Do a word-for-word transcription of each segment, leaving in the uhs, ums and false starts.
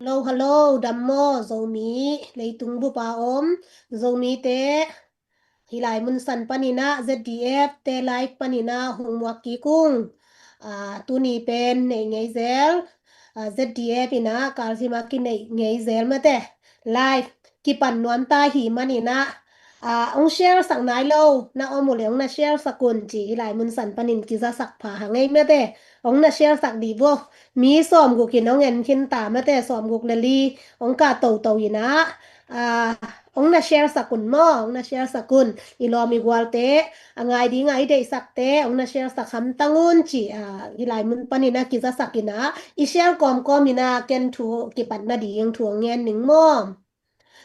Hello, hello, dam maw, Zomi leitung bup a om Zomite, hih lai mun san panin ah Z D F te live panin ah hong muak kik ung. Ah, tuni pen neih ngei zel, ah, Z D F in ah kalsim a kineih ngei zel mate, live kipan nuam ta hi manin ah, ah, hong share sak nai lo na om uh leh hong na share sak un ci, hih lai mun san panin kizasak pha hang ei mate. Hong na share sak dih vo. Mi sawmguk in hong en khin ta mate, sawmguk le li hong kah toto in ah, ah, hong na share sak un maw, hong na share sak un. I lawm i gualte, a ngai ding a i deihsakte hong na share sak hamtang un ci, ah, hih lai mun panin ah kizasak in ah, i share kawmkawm in ah ken thu kipan nading thu hong ngen ning maw.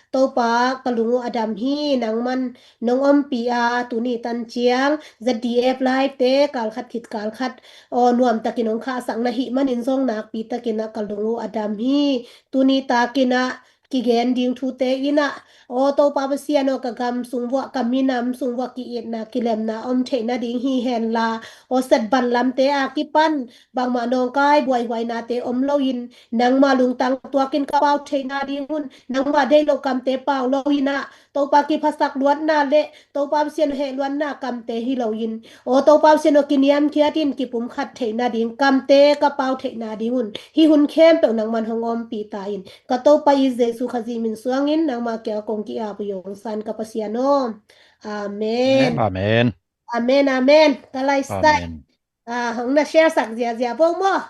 Topa, ka lung uh a dam hi, nangman nong ompih a, tuni tan ciang Z D F live te kalkhat khit kalkhat aw nuamtakin hong khahsak na hih manin zong nakpi takin ah ka lung uh a dam hi. Tuni takin ah kigen ding thute in ah, aw Topa Pasian aw, ka gam sung vuah, ka minam sung vuah ki-itna kilemna om theih nading hi henla, aw setban lamte a kipan bangmah nawngkai buaihuainate om loin, nangmah lungtang tuakin ka pau theih nading un, nangmah deih loh kamte pau loin ah, Topa kiphasak luatna le Topa Pasian heh luatna kamte hi loin, aw Topa Pasian aw, kiniamkhiat in kipumkhat theih nading kamte ka pau theih nading un, hih hun khempeuh nangman hong ompih ta in. Ka Topa i Jesu Khazih min suangin nangmah kiang kong ki-ap uh i hong san ka Pasian aw. Amen. Amen. Amen, amen. Ka laisai. Amen. Ah, hong na share sak ziazia vo maw.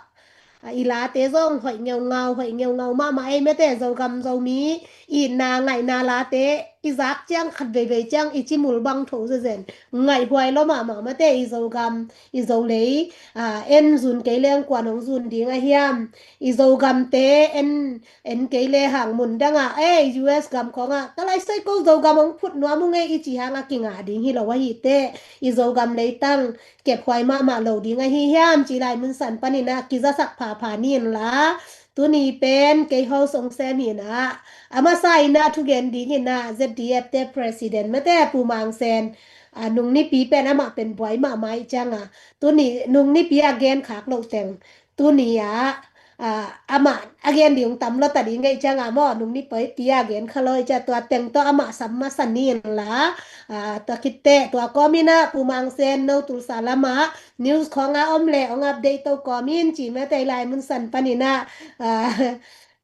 Ah, i late zong hoih ngeungau, hoih ngeungau mahmah ei mate, Zogam Zomi itna ngaihna late i zak ciang khat veivei ciang i cimul bang tho zezen. Ngaihhuai lo mahmah mate, i Zogam, i Zolei, ah, en zun kei leng kuan hong zun ding a hiam. I Zogamte en, en kei le hang mun dang ah, ei, U S gam khawng ah, ka laisai ko Zogam hong phut nuam ung ei i ci hang a kingah ding hi lo ahi teh. I Zogam leitang kephuai mahmah lo ding ahi hiam ci lai mun san panin ah kizasak phapha ni in la. Tuni pen kei host hong sem hi in ah, a masa in ah thugen ding in ah Z D F te president mate Pu Mang Sen, ah, nung nipi pen amah pen buai mahmah i ciang ah, tuni nung nipi a gen khak loh teng, tuni ah, ah, amah a gen ding tam lo ta ding i ciang ah maw, nung nipi a gen kha lo i ciang tua teng tawh amah sam masa ni in la. Ah, tua khit teh tua kawm in ah Pu Mang Sen no Tulsa lam ah news khawng a om le hong update to kawm in ci mate, hih lai mun san panin ah, ah,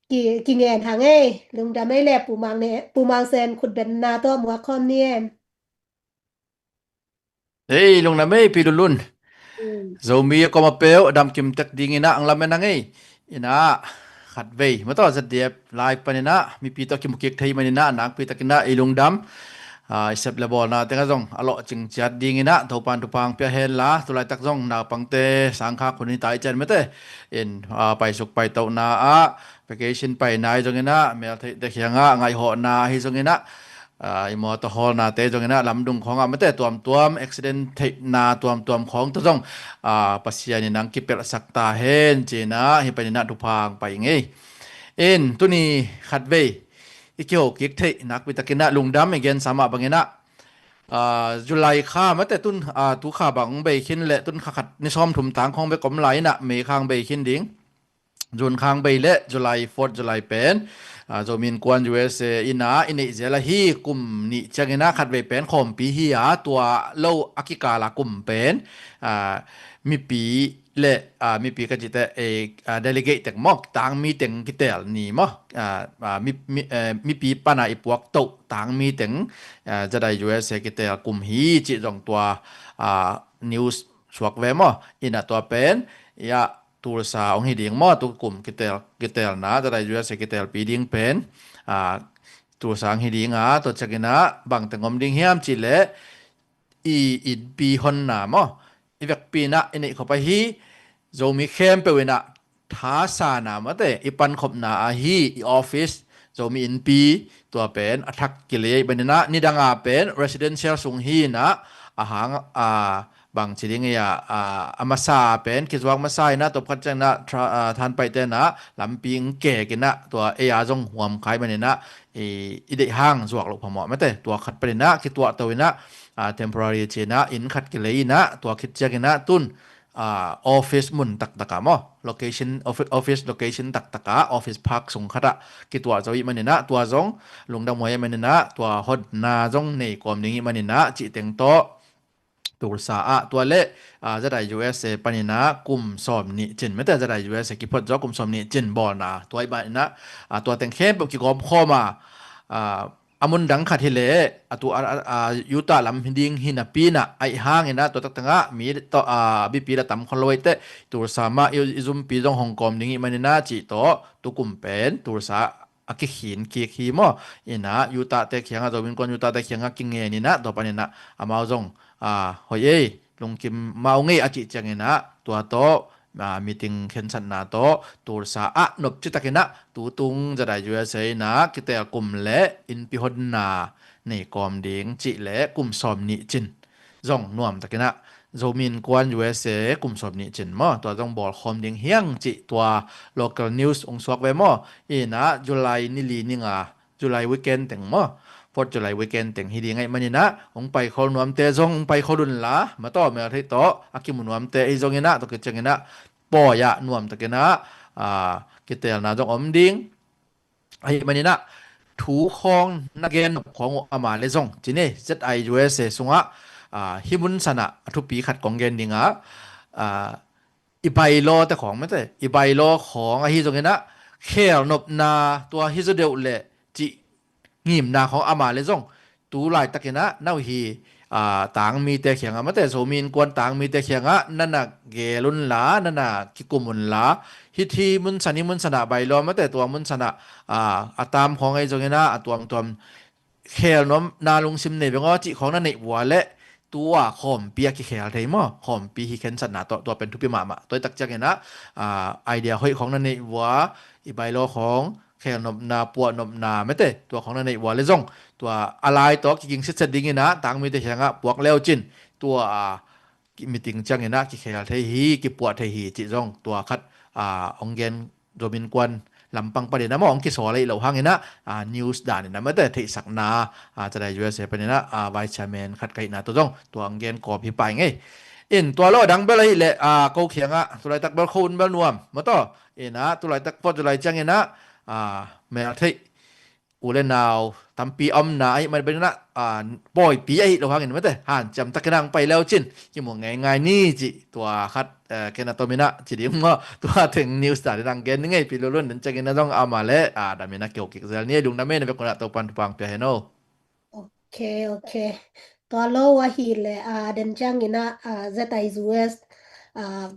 ki, kingen hang ei. Lungdam ei le Pu Mang ne, Pu Mang Sen khutbetna tawh muak khawm ni em. Ei, lungdam ei Pi Lunlun. Mm. Zomi a kawm a peuh a damkim tek ding in ah hong lamen hang ei. In ah khatvei maw, tawh Z D F live panin ah mipi tawh kimu kik thei manin ah nakpi takin ah i lungdam. Ah, i sep le bawlna teng ah zong a lawhcing ciat ding in ah Topan thupha hong pia hen la, tu laitak zong naupangte sang khak hun hi ta i cian mate. In, ah, paisuk paitohna ah, vacation paina hi zongin ah, meltheihte kiangah ngaihawhna hi zongin ah, ah, i mawtaw hawlnate zongin ah, lamdung khawngah mate tuamtuam, accident theihna tuamtuam khawng tawh zong, ah, Pasian in hong kipelhsak ta hen ci in ah, hih panin ah thupha hong pai ing ei. In, tuni khatvei i kiho kik theih nakpi takin ah lungdam i gensa mah bangin ah, ah, July kha mate tun, ah, tu kha bang bei khin le tun kha khat ni sawmthum tang khawng bek om lai in ah May kha hong bei khin ding. June kha hong bei le July, Fourth July pen, ah, Zomi Innkuan U S A in ah i neih zel ahi kum nih ciangin ah khatvei pen khawmpi hi a, tua lo a kikal a kum pen, ah, mipi le, ah, mipi ka cih teh, eh, ah, delegate teng maw, tangmi teng kiteel ni maw, ah, ah, mi, mi, eh, mipi pan a i puak toh tangmi teng, ah, Z I U S A kiteel kum hi cih zong tua, ah, news suak ve maw. In ah tua pen, ya, Tulsa hong hi ding maw, tu kum kiteel, kiteelna, Z I U S A kiteelpi ding pen, ah, Tulsa hong hi ding a, tua ciangin ah bang teng om ding hiam cih leh, i innpi honna maw, i vekpi in ah i neih khop ahi Zomi khempeuh in ah thasana mate, i pankhopna ahi i office, Zomi Innpi, tua pen a thak kilei ahih manin ah, nidang a pen residential sung hi in ah, a hang, a, bang ci ding ia, a, a masa pen kizuak masa in ah, tua khat ciang in ah, tra-, a, thanpaihte in ah lampi hong kek in ah, tua ei a zong huam kha ahih manin ah, i, i deih hang zuak loh phamawh mate, tua khat panin ah kituahto in ah, a, temporary ci in ah, inn khat kilei in ah, tua khit ciangin ah tun, ah, office mun taktak ah maw, location, offi-, office location taktak ah, office park sung khat ah kituah zo ih manin ah, tua zong lungdam huai ih manin ah, tua honna zong nei kawm ding ih manin ah, cih teng tawh Tulsa ah, tua leh, ah, Z I U S A panin ah kum sawm nih cin, mate Z I U S A kiphot zaw kum sawm nih cin bawlna, tua ih manin ah, ah, tua teng khempeuh kigawm khawm a, ah, a mun dang khat hi leh, a tu, a, a, a, Utah lam hi ding hi napi in ah, aih hangin ah, tua tak teng ah mi tawh, a, a bipi la tam khol lo ih teh, Tulsa mah i, i zumpi zong hong kawm ding ih manin ah, cih tawh, tu kum pen Tulsa a kikhin kik hi maw. In ah Utah te kiangah, Zomi Innkuan Utah te kiangah kingen in ah, tua panin ah amau zong, a, hoih ei, lungkim mah ung ei a cih ciangin ah, tua tawh, a, meeting khensatna tawh Tulsa ah nopci takin ah, tutung Z I U S A in ah kiteel kum leh innpi honna nei kawm ding cih leh kum sawm nih cin zong nuam takin ah, Zomi Innkuan U S A kum sawm nih cin maw, tua zong bawl khawm ding hi hang cih tua local news hong suak ve maw. In ah July ni li ni nga, July weekend teng maw, Fourth July weekend teng hi ding ahih manin ah, hong pai khol nuamte zong hong pai khol un la, mate, mel theih tawh a kimu nuamte ahi zongin ah, tua khit ciangin ah pawi ah nuam takin ah, a, kiteelna zong om ding. Ahih manin ah thu khawng na gen nop khawng uh ama le zong, ci ni, Z I U S A sungah, a, hih mun san ah a thupi khat kong gen ding a, a, i bylaw te khawng, mate, i bylaw khawng ahi zongin ah, khel nopna tua hi zaw deuh leh cih ngimna khawng ama le zong, tu laitakin ah na uh hi, a, tangmite kiangah, mate, Zomi Innkuan tangmite kiangah na na gel un la, na na kikum un la, hih, hih mun san, hih mun san ah bylaw, mate, tua mun san ah, a, a tam khawng ahi zongin ah, a tuamtuam khel nuamna lungsim nei veng aw cih khawng na neih vua leh, tua khawmpi ah kikhel thei maw. Khawmpi hi khensatna tawh, tua pen thupi mahmah. Tua ih tak ciangin ah, a, idea hoih khawng na neih vua, i bylaw khawng, khel nopna, puah nopna, mate, tua khawng na neih vua le zong, tua a lai tawh kiging sitset dingin ah tangmite kiangah puak le uh cin, tua, a, ki-, meeting ciangin ah kikhel thei hi, kipuah thei hi cih zong, tua khat, a, hong gen, Zomi Innkuan lampang panin ah maw, hong kisawl ahih loh hangin ah, a, news danin ah, mate, theihsakna, a, Z I U S A panin ah, a, Vice Chairman khat ka hihna tawh zong tua hong gen kawm hi pah ing ei. In tua lo a dang bel ahih leh, a, ko kiangah tu laitak bel kho un bel nuam, mate. In ah tu laitak Fourth July ciangin ah, a, mel theih u le nau tampi a omna ahih manin ah, a, pawipi ahih loh hangin, mate, hanciam takin ah hong pai le uh cin, kimu ngeingai ni cih, tua khat, eh, ken a tomin ah ci ding maw. Tua teng news danin ah hong gen ning ei, Pi Lulun, den ciangin ah zong ama le, a, damin ah kihou kik zel ni ei. Lungdam ei, na vekun ah Topan thupha hong pia hen aw. Ok, ok. Tua lo ahih leh, a, den ciangin ah, a, Z I U S, a,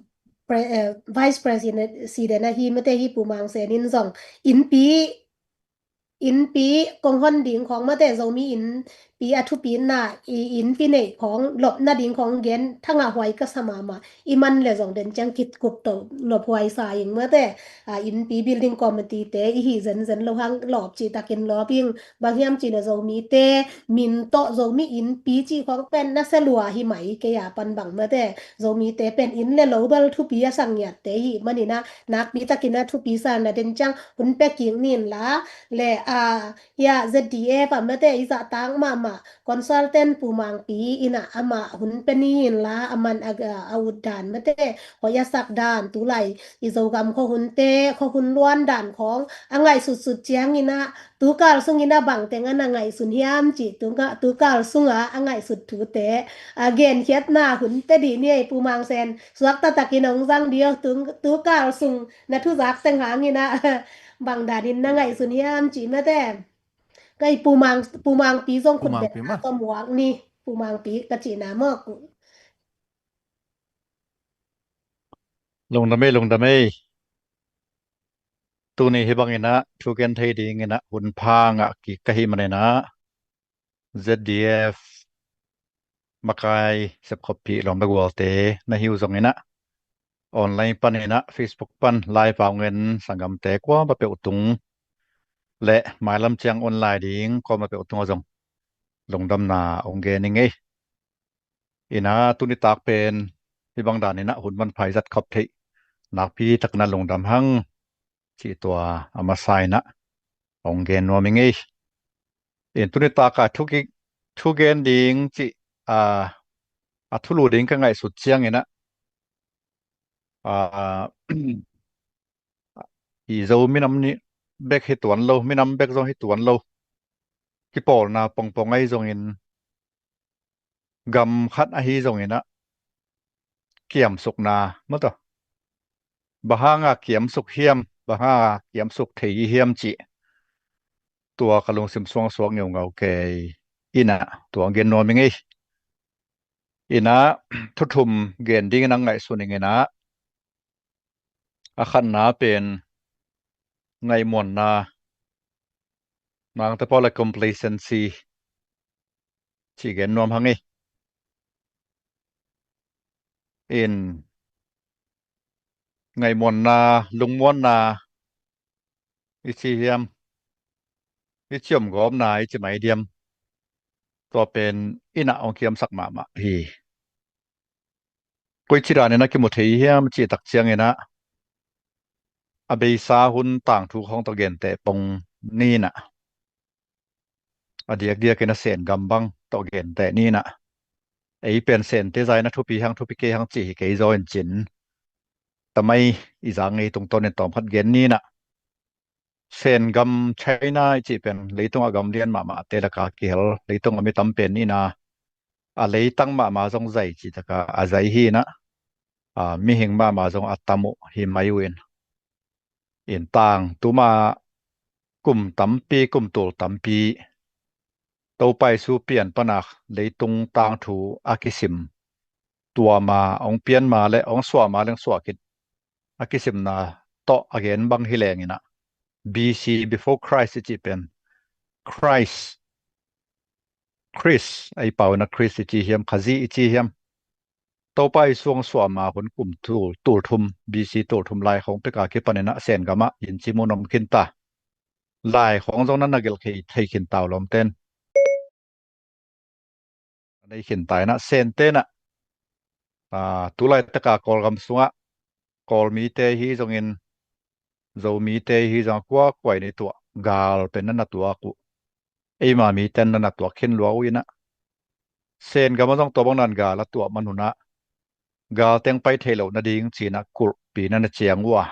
pre-, eh, Vice President, President ahi, mate, hi Pu Mang Sen in zong innpi, innpi kong hon ding khawng, mate, Zomi innpi a thupina, i innpi neih khawng lopna ding khawng gen, thangah huai ka sa mahmah. I man le zong den ciang kikup to lop huai sa ing, mate. A, innpi building committee te i hih zenzen lo hang lawp cih takin lawp ing. Bang hiam cih leh Zomite min tawh Zomi innpi cih khawng pen nasia lua hi mai, kei a pan bang, mate. Zomite pen inn le lo bel thupi a sa ngiatte ahih manin ah, nakpi takin ah thupi sa na, den ciang hun pia kik ni in la, le, a, ya, Z D F ah, mate, i zahtak mahmah consultant Pu Mang Pi in ah amah hun pia ni in la, aman a, a, a ut dan, mate, hoih a sak dan, tulai i Zogam khuahunte, khuahun luan dan khawng a ngaihsutsut ciangin ah, tukal sungin ah bangteng a na ngaihsun hiam cih, tu nga-, tukal sungah a ngaihsut thute, a, genkhiatna hun pia dih ni ei. Pu Mang Sen, suakta takin hong zang dih aw, tu, tukal sung na thuzak teng hangin ah, bang danin na ngaihsun hiam cih, mate. Kei Pu Mang, Pu Mang Pi zong, Pu Mang Pi mah, ka muak ni, Pu Mang Pi ka cihna maw. Lungdam ei, lungdam ei. Tuni hih bangin ah thu gen thei dingin ah hun pha ngah kik ka hih manin ah, Z D F makai sepkhoppih lawm le gualte na hi uh zongin ah, online panin ah, Facebook pan live a hong en sanggamte kuamah peuh tung le mailam ciang online ding kuamah peuh tungah zong lungdamna hong gen ing ei. In ah tuni tak pen hih bang danin ah hun manpha i zat khop theih nakpi takin ah lungdam hang, cih tua a masa in ah hong gen nuam ing ei. In tuni tak a thu ki-, thu gen ding cih, a, a thulu ding ka ngaihsut ciangin ah, a, i Zo minam nih bek hi tuan lo, minam bek zong hi tuan lo, kipawlna pongpong ahi zongin gam khat ahi zongin ah kiamsukna mataw, bang hanga kiamsuk hiam, bang hanga kiamsuk thei i hiam cih tua ka lungsim suang suak ngeungau kei in ah tua gen nuam ing ei. In ah thu thum gen dingin ah ngaihsun ing in ah, a khatna pen ngaihmuanna, Mangte pawl ah complacency cih gen nuam hang ei. In ngaihmuanna, lungmuanna i ci hiam, i ci omgawpna i ci mai diam, tua pen in ah hong kiamsak mahmah hi. Koici danin ah kimu thei hiam cih tak ciangin ah a beisa hun tangthu khawng tawh genteh pong ni in ah, a diakdiakin a Sen gam bang tawh genteh ni in ah, ei pen Sente zai in ah thupi hang, thupi kei hang cih hi kei zaw in cin, tamai i zak ngei tungtawnin tawmkhat gen ni in ah, Sen gam China i cih pen leitungah gam lian mahmahte laka kihel, leitungah mi tam pen in ah, a leitang mahmah zong zai cih taka a zai hi in ah, a, mihing mahmah zong a tam uh hi mai uh in, in tangthu mah kum tampi, kum tul tampi Topa Jesu pian pana leitung tangthu a kisim, tua ma hong pian ma le hong suah ma leng suah khit a kisimna tawh a gen bang hi leng in ah, B C, before Christ i cih pen, Christ, Christ, ei pau in ah Christ i ci hiam, Khazih i ci hiam, Topa Jesu hong suah ma hun kum tul, tul thum, B C tul thum lai khawng peka kipanin ah Sen gam ah in ci mun om khin ta. Lai khawng zong na na gelh thei khin ta uh lawmten. A nei khin ta in ah Sente in ah, a, tu laitaka Kawlgam sungah Kawl mite hi zongin, Zo mite hi zongin, kuakua in i tuah gal pen na na tuak uh, eima mite na na tuak khin lua uh in ah, Sen gam ah zong tua bang dan gal a tuah man hun ah gal teng pai theih loh nading ci in ah kulhpi na na ciang uh a,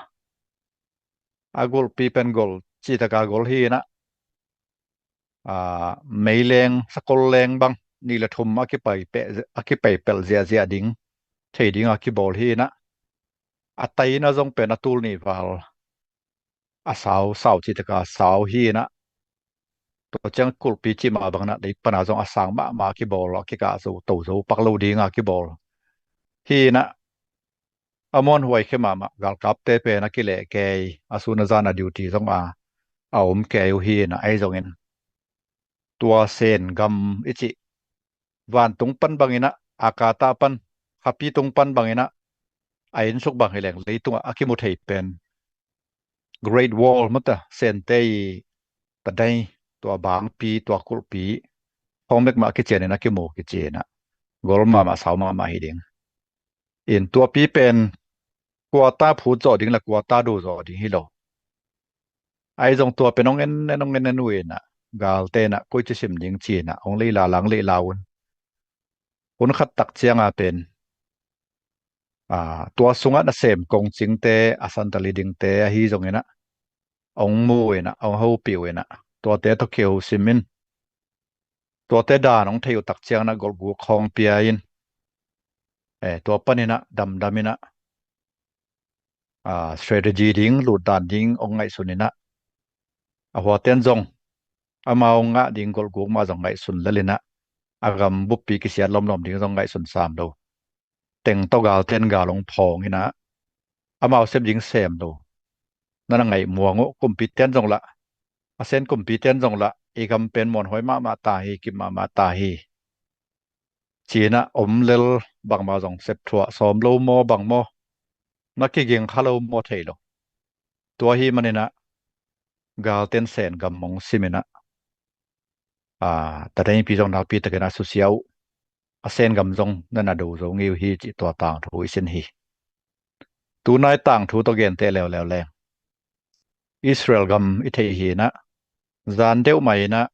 a kulhpi pen gol cih taka gol hi in ah, a, meileng, sakol leng bang nih le thum a kipai peh, a kipai pelh ziahziah ding thei ding a kibawl hi in ah, a tai in ah zong pen a tul nih val a sau, sau cih taka sau hi in ah, tua ciang kulhpi cih mah bangin ah lei pana zong a sang mahmah a kibawl, a kikah zo, to zo pak lo ding a kibawl hi in ah, a muanhuai khia mahmah, galkapte pen a kileh kei, a sun a zan a duty zong a, a om kei uh hi in ah, ahi zongin tua Sen gam i cih vantung pan bangin ah, a kata pan, khapi tung pan bangin ah, a innsuk bang hi leng leitungah a kimu thei pen Great Wall mata, Sente i tadai, tua bangpi, tua kulhpi khawng bek mah a kicianin a kimu kici in ah, gol mahmah, sau mahmah hi ding. In tuapi pen kuata phut zawh ding le kuata do zawh ding hi lo. Ahi zong tua pen hong en en, hong en en uh in ah, galte in ah koici sim ding ci in ah hong leila lang leila un. Hun khat tak cianga pen, a, tua sungah nasem kongcingte, a santali dingte ahi zongin ah hong mu in ah, hong hopih uh in ah, tuate tawh kiho sim in, tuate dan hong thei uh tak ciangin ah golhguk khawng pia in, eh, tua panin ah damdam in ah, a, strategy ding, lutdan ding hong ngaihsun in ah, a huaten zong amau ngah ding golhguk mah zong ngaihsun lel in ah, a gam buppi kisiat lawmlawm ding zong ngaihsun sam lo. Teng tawh galten gal hong phawng in ah, amau sep ding sem lo. Na na ngaih muang uh, kumpiten zong lah, a Sen kumpiten zong lah, i gam pen muanhuai mahmah ta hi, kip mahmah ta hi ci in ah om lel, bangmah zong sep thuah sawm lo maw, bang maw, na kiging kha lo maw thei lo. Tua hi manin ah galten Sen gam hong sim in ah, a, tadaipi zong nakpi takin a susia uh, a Sen gam zong na na do zo ngei uh hi cih tua tangthu i sin hi. Tunai tangthu tawh genteh leuleu leng Israel gam i theih hi in ah, zan deuh mah in ah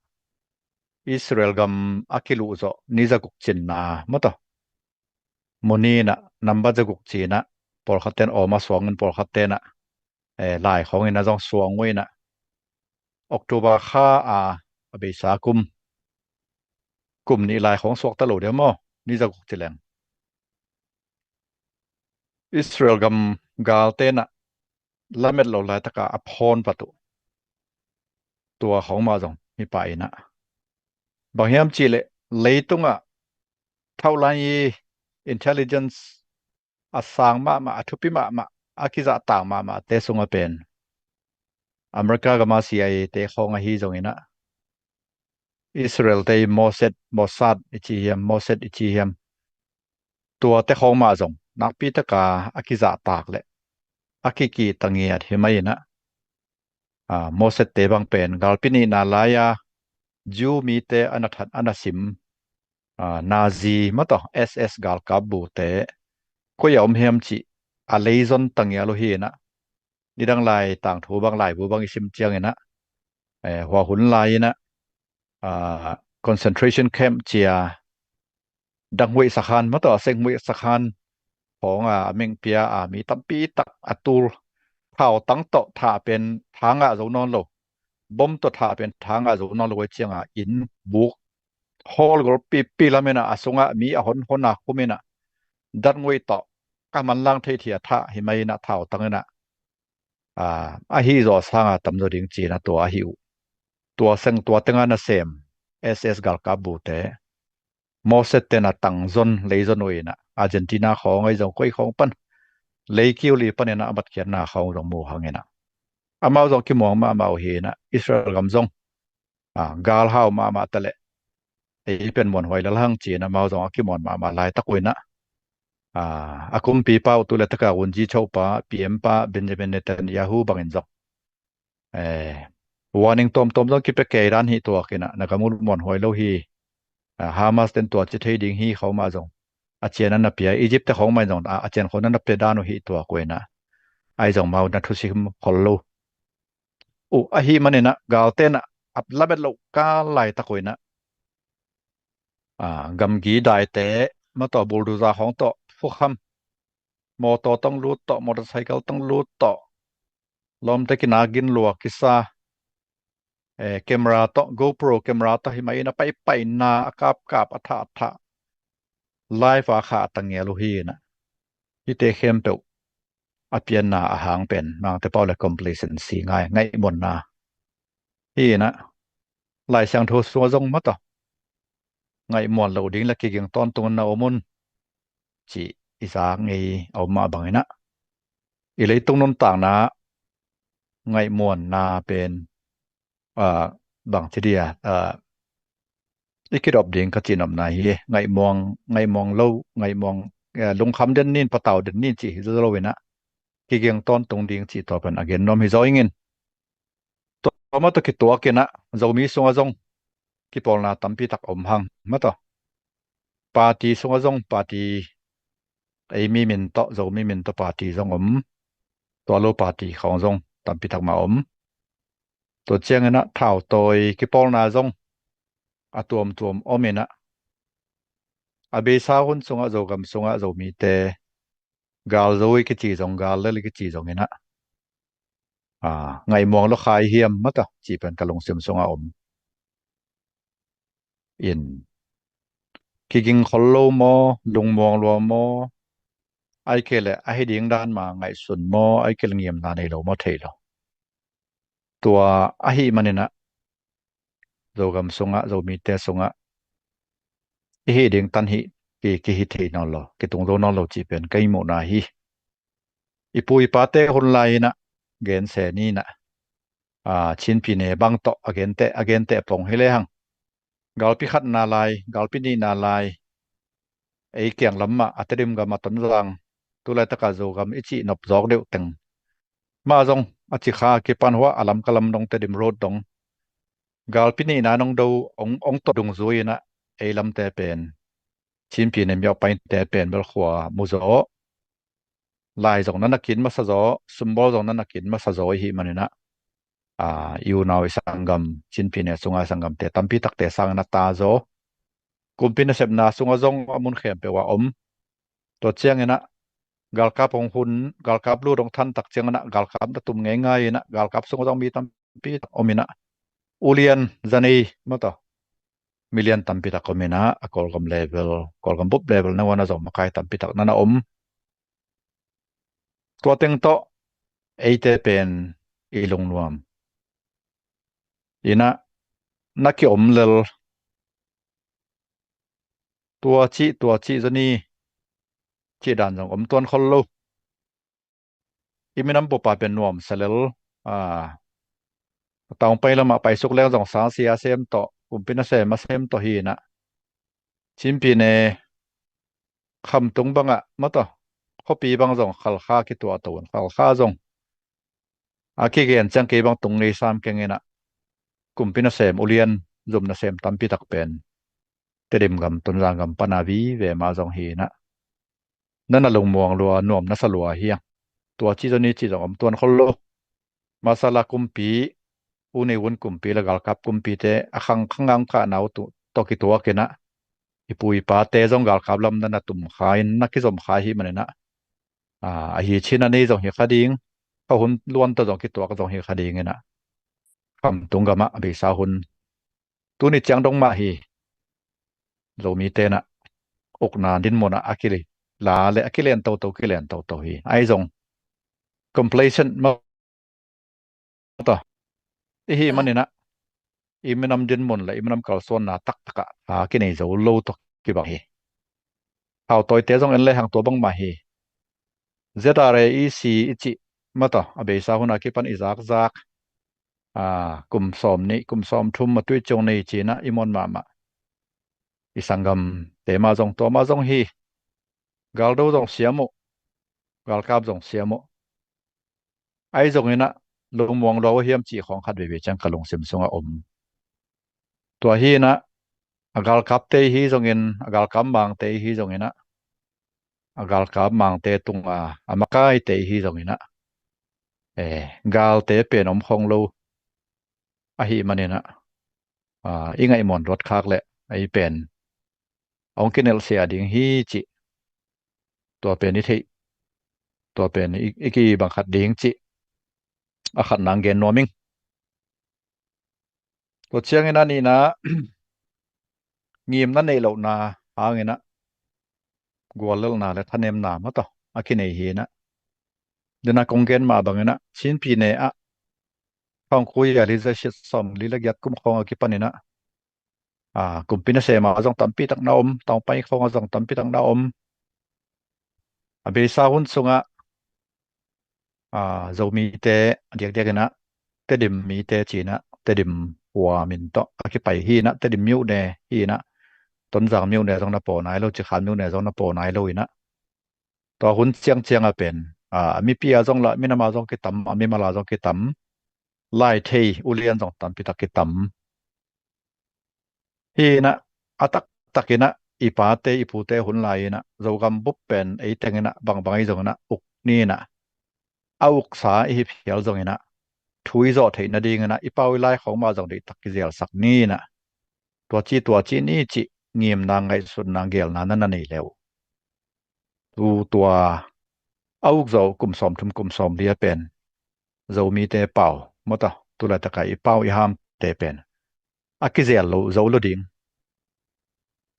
Israel gam a kiluh zawh ni zaguk cinna mataw, muni in ah nambat zaguk ci in ah, pawlkhat ten awm a suang in, pawlkhat ten ah, eh, lai khawng in a zong suang uh in ah, October kha a, a beisa kum, kum nih lai khawng suakta lo dia maw, ni zaguk ci leng. Israel gam gal ten ah lamet lo laitaka a phawn vat uh. Tua khawng mah zong hi pah in ah, bang hiam cih leh leitungah thauh lai i intelligence a sang mahmah, a thupi mahmah, a kizahtak mahmah te sungah pen America gama C I A te khawng ahi zongin ah, Israel te i Mossad, Mossad i ci hiam, Mossad i ci hiam, tuate khawng mah zong nakpi taka a kizahtak le a kikihta ngiat hi mai in ah, ah, Mossad te bang pen galpi nihna lai-a Jew mite a na that, a na sim, ah, Nazi mataw, S S galkap bute koi a om hiam cih a leizon ta ngial uh hi in ah, nidang lai tangthu bang, laibu bang i sim ciangin ah, eh, hua hun lai in ah, ah, concentration camp ci a, dang huih sakhan mataw, seng huih sakhan khawng a, a meng pia a, mi tampi tak a tul, thautang tawh thah pen tha ngah zo nawn lo, bom tawh thah pen tha ngah zo nawn lo, a cianga inn buk hawl gol pipi lam in ah, a sungah mi a hon hon a khum in ah, dan huih tawh ka manlang thei thia thah hi mai in ah, thautang in ah, ah, ahi zaw sanga tamzaw ding ci in ah tua ahi uh. Tua seng, tua tenga nasem S S galkap bute Mossad ten a tangzon, leizon uh in ah, Argentina khawng ahi zong, koi khawng pan, lei kiu li pan in ah a matkhiatna khawng zong mu hang in ah, amau zong kimuang mahmah uh hi in ah, Israel gam zong, ah, gal hau mahmah ta leh ei pen muanhuai lel hang ci in ah amau zong a kimuan mahmah laitak uh in ah, ah, a kumpipa uh tu le taka wunji chopa, P M pa Benjamin Netanyahu bangin zong, eh, warning tawmtawm zong kipia kei dan hi tuak in ah, na gam uh muanhuai lo hi, ah, Hamas ten tua ci thei ding hi khawng mah zong a cian a na pia, Egypt te khawng mah in zong, ah, a cian khawng a na pia dan uh hi tuak uh in ah, ahi zong amau na thusim khol lo uh ahi man in ah, gal ten ah a lamet loh kal laitak uh in ah, ah, gamgi daite mataw, bulldozer khawng tawh phukham, mawtaw tawh lut tawh, motorcycle tawh lut tawh, lawmte kinak gin lua kisa, eh, camera tawh, GoPro camera tawh hi mai in ah, a paipaina, a kapkap, a thahthah, live a khah a ta ngial uh hi in ah, hihte khempeuh a pianna a hang pen mangte pau le complacency, ngai, ngaihmuanna hi in ah, Lai Siangtho sungah zong mataw, ngaihmuan loh ding le kiging tawntung na om un, cih i zak ngei a om mah bangin ah, i leitung nuntakna ngaihmuanna pen, ah, bang ci dia, ah, i kidop ding ka cihnopna hi. Ngaihmuang, ngaihmuang lo, ngaihmuang, eh, lungkham den nin, patau den nin cih hi zo lo in ah, kiging tawntung ding cih tua pen a gen nuam hi zaw ing in. Tua mah tawh kituak in ah, Zomi sungah zong kipawlna tampi tak om hang mataw. Party sungah zong party, ei mi min tawh, Zomi min tawh party zong om, tua lo party khawng zong tampi tak mah om. Tua ciangin ah thautawi kipawlna zong a tuamtuam om in ah, a beisa hun sungah Zogam sungah Zomite gal zo i kici zong, gal lel i kici zong in ah, ah, ngaihmuang lo khai hiam mataw, cih pen ka lungsim sungah om in, kiging khol lo maw, lungmuang lua maw, ahih kei leh ahi ding dan mah ngaihsun maw, ahih kei leh ngimna nei lo maw, thei lo. Tua ahi man in ah, Zogam sungah, Zomite sungah i hih ding tan hih ki, kihi thei nawn lo, kitung zo nawn lo cih pen ka i muhna hi. I pu i pate hun lai in ah gense ni in ah, ah, Chin pyine bang tawh a gente, a gente pong hi lehang, galpi khatna lai, galpi nihna lai, ei kiang lam mah, a Tedim gam a Tonzang, tu laitaka Zogam i cih nop zawk deuh teng mah zong, a Cikha a kipan hua a Lamka lam dong, Tedim Road dong, galpi nihna nong do, ong, ong tawh dungzui in ah, ei lamte pen, Chin pyine, Myauk Pyine te pen bel khua mu zaw, lai zong na na kin masa zaw, sumbawl zong na na kin masa zaw i hih man in ah, ah, i unau i sanggam, Chin pyine sunga sanggamte tampi takte sangin a ta zaw. Kumpi nasepna sungah zong a mun khempeuh ah om. Tua ciangin ah, galkap hong hun, galkap lut hong than tak ciangin ah galkap na tum ngeingai in ah galkap sung zong mi tampi tak om in ah ulian zanei mataw milian tampi tak om in ah a Kawlgam level, Kawlgam bup level na wana zong makai tampi tak na na om. Tua teng tawh eite pen i lungnuam in ah na kiom lel tua cih tua cih zaw ni cih dan zong om tuan khol lo. I minam bup a pen nuam sa lel a, taung pai lamah paisuk leng zong sang sia sem tawh, kumpi nasem a sem tawh hi in ah Chin Pyine Khamtung bangah mataw khuapi bang zong Khalkha kituah to un, Khalkha zong a kigen ciang kei bang tung ngei sam keng in ah kumpi nasem ulian zum nasem tampi tak pen Tedim gam, Tonzang gam pan a vive mah zong hi in ah na na lungmuang lua, nuam na sa lua hi a. Tua cih zaw ni cih zong om tuan khol lo. Masala kumpi, U Ne Win kumpi le galkap kumpite a khang khang a hong kahna uh tawh kituak in ah i pu i pate zong galkap lam na na tum kha in na kizom kha hi man in ah a, ahi Chin a nei zong hi kha ding, kha hun luan tawh zong kituak zong hi kha ding in ah Khamtung gamah a beisa hun tuni ciang dong mah hi. Zomite in ah ukna dinmun ah a kila le a kilen toto, kilen toto hi. Ahi zong complacent mataw i hih man in ah i minam dinmun le i minam kalsuanna taktak ah a kinei zo lo tawh kibang hi. Hautawite zong en lehang tua bangmah hi. Z R A E C i cih mataw a beisa hun a kipan i zakzak a, kum sawm nih, kum sawm thum a tui ciong nei ci in ah i muan mahmah. I sanggamte mah zong tua mah zong hi. Galdo zong siam uh, galkap zong siam uh. Ahi zong in ah lungmuang lua uh hiam cih khawng khat veivei ciang ka lungsim sungah om. Tua hi in ah a galkapte hi zongin, a galkap mangte hi zongin ah a galkap mangte tunga a makaite hi zongin ah eh, galte pen om khong lo ahih man in ah a, i ngaihmuan luat khak leh ei pen hong kinelhsia ding hi cih, tua pen i theih, tua pen i, i kibang khat ding cih a khat nang gen nuam ing. Tua ciangin a nihna ngimna neih lohna hangin ah guallelhna le thanemna mataw a kinei hi in ah, dena kong gen mah bangin ah Chin Pyine ah khawng khui a li zai sit sawm li le giat kum khawng a kipan in ah a, kumpi nasem a zong tampi tak na om, taung pai khawng a zong tampi tak na om. A beisa hun sungah a, Zomite a diakdiak in ah Tedim mite ci in ah Tedim khua min tawh a kipai hi in ah Tedim myone hi in ah Tonzang myone zong na paw nai lo, Cikhan myone zong na paw nai lo in ah tua hun ciangciang a pen a, a mipi a zong lah minam a zong kitam, a mimal a zong kitam, Laithei ulian zong tampi tak kitam. Hi in ah a taktak in ah i pate i pute hun lai in ah Zogam bup pen ei teng in ah bangbang ahi zongin ah uk ni in ah a uksa i hi phial zongin ah thu i zawh theih nadingin ah i pau i lai khawng mah zong deihtak kizelsak ni in ah tua ci tua ci ni cih ngimna ngaihsutna gelna na na nei le uh. Tu tua a uk zawh kum sawm thum kum sawm li a pen Zomite pau mawta tulaitak a i pau i hamte pen a kizel lo zo lo ding.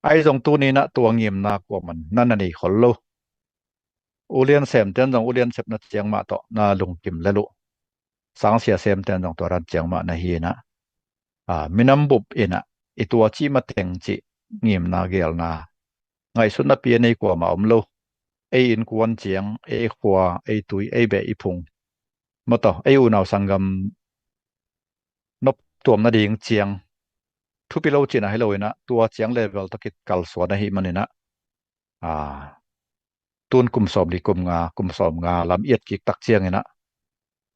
Ahi zong tuni in ah tua ngimna kuaman na na nei khol lo. Ulian semten zong ulian sepna ciang mah tawh na lungkim lel uh. Sangsia semten zong tua dan ciang mah na hi in ah a, minam bup in ah i tua cih mateng cih ngimna gelna ngaihsutna pi a nei kuamah om lo. Ei innkuan ciang, ei khua, ei tui, ei beh i phung mawtaw, ei unau sanggam noptuam nading ciang thupi lo cihna hi lo in ah tua ciang level tawh kikalsuan ahih man in ah a, tun kum sawm li kum nga, kum sawm nga lam i et kik tak ciangin ah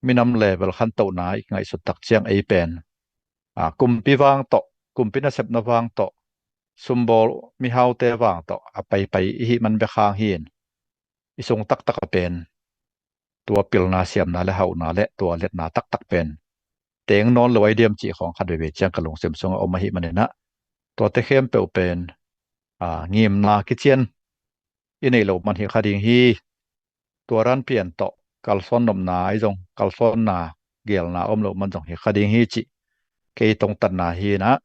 minam level khantohna i ngaihsut tak ciang ei pen a, kumpi vang tawh, kumpi nasepna vang tawh, sumbawl mihaute vang tawh a paipai i hih man bek hang hi in i sung taktak a pen tua pilna siamna le hauhna le tua letna taktak pen teng nawn lo ai diam cih khawng khat veivei ciang ka lungsim sungah om ahih man in ah tuate khempeuh pen a, ngimna kician i neih loh man hi kha ding hi. tua dan pian tawh kalsuan nopna ahi zong, kalsuanna gelna om loh man zong hi kha ding hi cih kei tongtatna hi inah,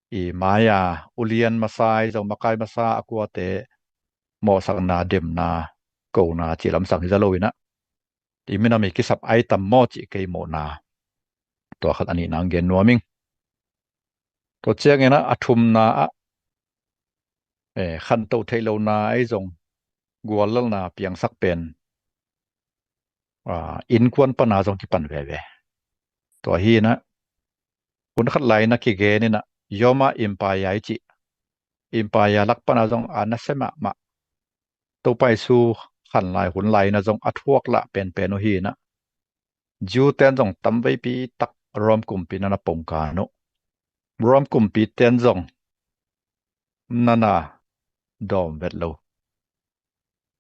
i mai-a ulian masa ahi zong, makai masa a kuate mawhsakna, demna, kona cih lamsang hi za lo inah, i minam i kisap ai tam maw cih kei mawhna tua khat a nihna ang gen nuam ing. Tua cianginah a thumna ah, eh, khantoh theih lohna ahi zong guallalna piangsak pen, ah, innkuan pana zong kipan veve. Tua hi inah, hun khat lai inah kigen inah, Roma Empire i cih empire lak pana zong a nasia mahmah, Topa Jesu khan lai hun lai inah zong a thuak lah penpen uh hi inah, Jew ten zong tamveipi tak Rome kumpi na na pongkan uh. Rome kumpi ten zong na na dawm vet lo.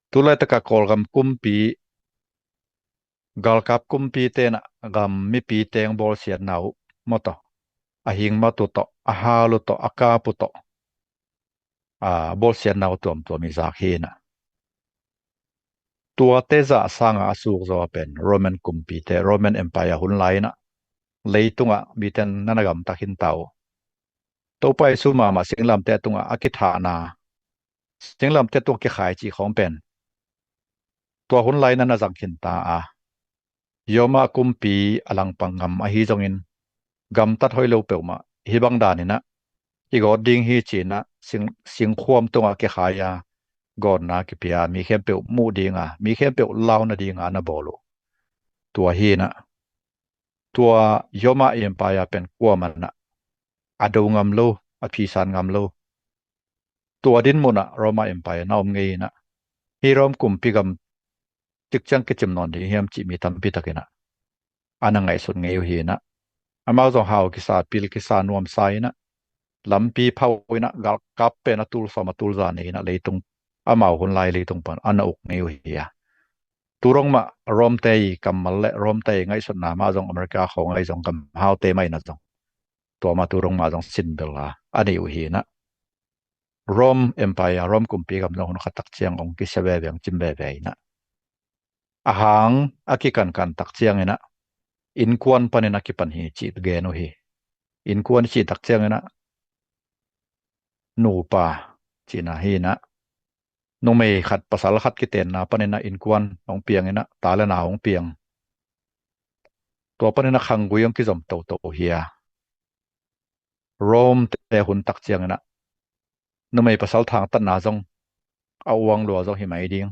Tulaitak a Kawlgam kumpi, galkap kumpi tenah gam mipi teng bawlsiatna uh maw tawh, a hing mat uh tawh, a hal uh tawh, a kap uh tawh, a, bawlsiatna uh tuamtuam i zak hi inah, tuate zah sanga a suk zaw a pen Roman kumpite, Roman Empire hun lai inah leitungah miten na na gamta khinta uh. Topa Jesu mahmah singlamteh tungah a kithahna, singlamteh tungah kikhai cih khawng pen tua hun lai inah na zang khinta a, Roma kumpi a langpang gam ahi zongin, gamtat hoih lo peuhmah hih bang dan inah i gawt ding hi ci inah, sing, singkhuam tungah kikhai a, gawtna kipia, mi khempeuh muh dinga, mi khempeuh launa dinga na bawl uh. Tua hi inah, tua Roma Empire pen kuaman ah a do ngam lo, a phisan ngam lo. Tua dinmun ah Roma Empire na om ngei inah, hih Rome kumpi gam cik ciang kicim nawn ding hiam cih mi tampi tak inah a na ngaihsut ngei uh hi inah, amau zong hau kisa, pil kisa, nuamsa inah, lampi phau inah, galkap pen a tul sawm, a tul za nei inah leitung, amau hun lai leitung pan a na uk ngei uh hi a. Tu dong mah Rome te i kammal le Rome te i ngaihsutna mah zong America khawng ahi zong gam haute mah inah zong, tua mah tu dong mah zong sinbel a a nei uh hi inah, Rome Empire, Rome kumpi gam zong hun khat tak ciang ong kisia veve, ong cim veve inah, a hang a kikankan tak ciang inah innkuan panin a kipan hi cih gen uh hi. Innkuan i cih tak ciang inah nupa cihna hi inah, numei khat pasal khat kitenna panin ah innkuan hong piang inah, ta le na hong piang. Tua panin ah khanggui hong kizom toto hi a, Rome te hun tak ciang inah numei pasal thangtatna zong a uang lua zong hi mai ding.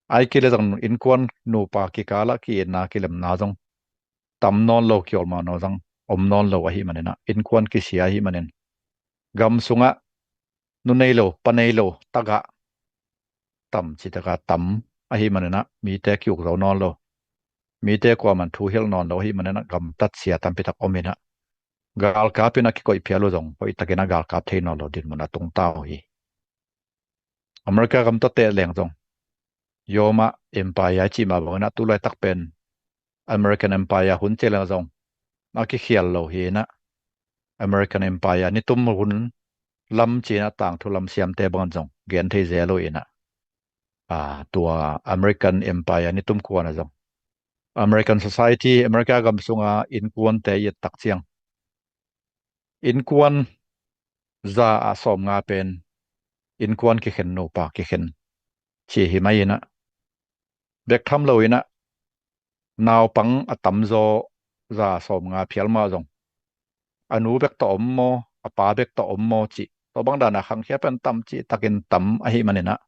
Ai kei le zong innkuan nupa kikal ah ki-itna kilemna zong tam nawn lo, kiawlmawhna zong om nawn lo ahih manin ah, innkuan kisia ahih manin, gam sungah nu nei lo, pa nei lo tagah tam cih takah tam ahih manin ah, mite ki-uk zo nawn lo, mite kuaman thu hilh nawn lo ahih manin ah, gamtat sia tampi tak om inah, galkap in ah kikoih phial uh zong hoih takin ah galkap thei nawn lo dinmun a tungta uh hi. America gam tawh teh leng zong, Roma Empire i cih mah bangin ah, tu laitak pen American Empire hun ci leng zong a kikhial lo hi inah, American Empire nitum hun lam ci inah tangthu lam siamte bangin zong gen thei zel uh inah, a, tua American Empire nitum kuan ah zong American society, America gam sunga innkuante i et tak ciang, innkuan za ah sawmnga pen innkuan kikhen, nupa kikhen ci hi mai inah, bek tham lo inah naupang a tamzaw za sawmnga phial mah zong, a nu bek tawh om maw, a pa bek tawh om maw cih, tua bang dan a khangkhia pen tam cih takin tam ahih manin ah,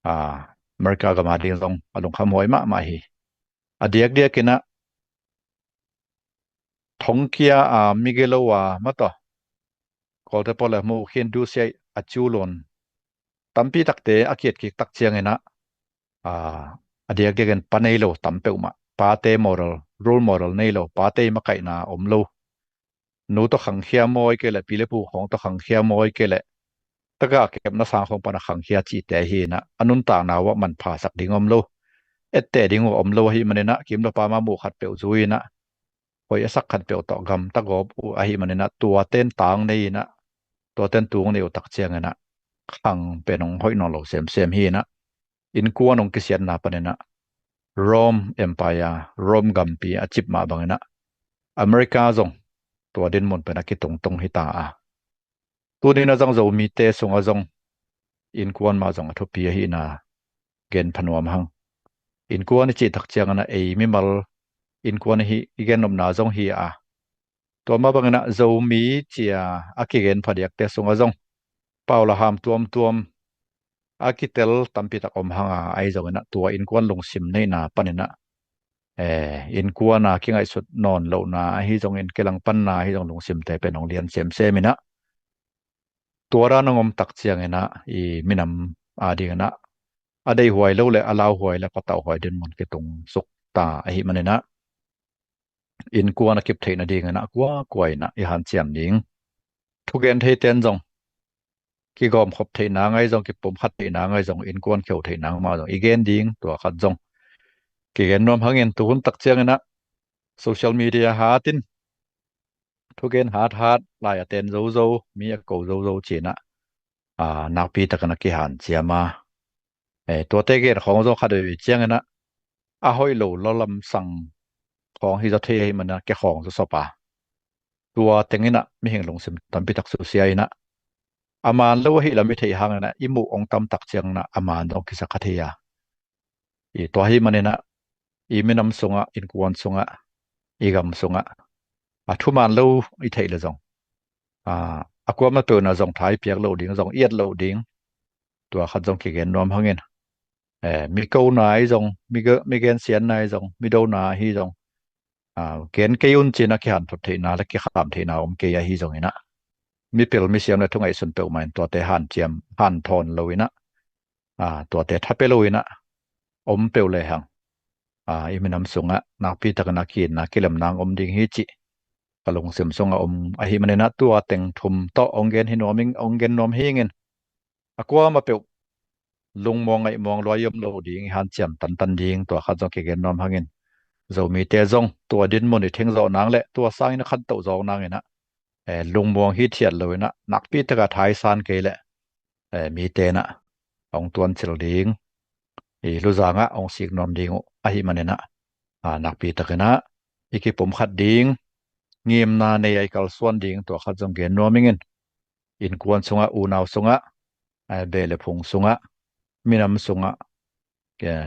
a, America gam a ding zong a lungkham huai mahmah hi. A diakdiak inah thongkia a, migilo a, mataw, Kawlte pawl le mu khin dusiai a, culun tampi takte a ki-et kik tak ciang inah, a, a diakdiak in pa nei lo tam peuhmah, pate moral, role model nei lo, pate makaihna om lo, nu tawh khangkhia maw, ahih kei leh pi le pu khawng tawh khangkhia maw, ahih kei leh tagah kepna sang khawng pan a khangkhia cihte hi inah, a nuntakna uh ah manphasak ding om lo, etteh ding uh om lo ahih manin ah, kim le pam a muh khat peuh zui inah, hoih a sak khat peuh tawh gamta gawp uh ahih manin ah, tuaten tang nei inah, tuaten tung nei uh tak ciang inah, khang pen hong hoih nawn lo semsem hi inah, innkuan hong kisiatna paninah Rome Empire, Rome gampi a cip mah banginah America zong tua dinmun pen a kitungtung hi ta a. Tuninah zong Zomite sungah zong innkuan mah zong a thupi ahihna gen phanuam hang. Innkuan i cih tak cianginah ei mimal innkuan i gennopna zong hi a. Tua mah banginah Zomi cia a kigen phadiakte sungah zong pau le ham tuamtuam a kitel tampitak om hanga, ahi zonginah tua innkuan lungsim neihna paninah innkuana kingaihsut nawn lohna ahi zongin kilangpanna ahi zong lungsimte pen hong lian semseminah tua dan hong om tak cianginah i minam adinginah a deihhuai lo le a lauhuai le patauhuai dinmun kitung sukta ahi maninah innkuan a kip theih nadinginah kuakua inah i hanciam ding. Thugen theiten zong kigawmkhop theihna ngai zong, kipumkhat theihna ngai zong, innkuan kheu theihna mah zong i gen ding. Tua khat zong kigen nuam hangin tuhun tak cianginah social media hatin thugen hathat lai a ten zozo, mi a ko zozo cinah nakpi takin a kihanciam a. Tuate gen khawng zong khat veve cianginah a hoih lo lalamsang khawng hi zaw thei ahi maninah ke khawng zaw sop a. Tua tenginah mihing lungsim tampitak susia inah a man lo ahi lam i theih hanginah i muh hong tamtak cianginah a man zong kisa kha thei a. I tua ahi maninah i minam sungah, innkuan sungah, i gam sungah a thuman lo i theih le zong a kuamah peuhna zong tha i piak loh ding, zong i et loh ding. Tua khat zong kigen nuam hangin mi kona ahi zong, mi gensiatna ahi zong, mi dona ahi zong gen kei un cinah kihanthot theihna le kikham theihna om kei ahi zonginah mipil misiam le thungaihsun peuhmah in tuate hanciam hanthawn loinah tuate thapia loinah om peuh lehang i minam sungah nakpi takin a kiitna kilemna hong om ding hi cih ka lungsim sungah om ahi maninah tua teng thum tawh hong gen hi nuam ing, hong gen nuam hi ingin a kuamah peuh lungmuang ngaihmuang luai om lo ding, i hanciam tantan ding. Tua khat zong kigen nuam hangin Zomite zong tua dinmun i thengzawh nang le tua sangin a khantoh zawk nanginah lungmuang hithiat loinah nakpi taka thaisan kei leh mitenah hong tuancil ding, i luzangah hong sik nuam ding uh ahi maninah nakpi takinah i kipumkhat ding, ngimna nei a i kalsuan ding. Tua khat zong gen nuam ingin innkuan sungah, unau sungah, beh le phung sungah, minam sungah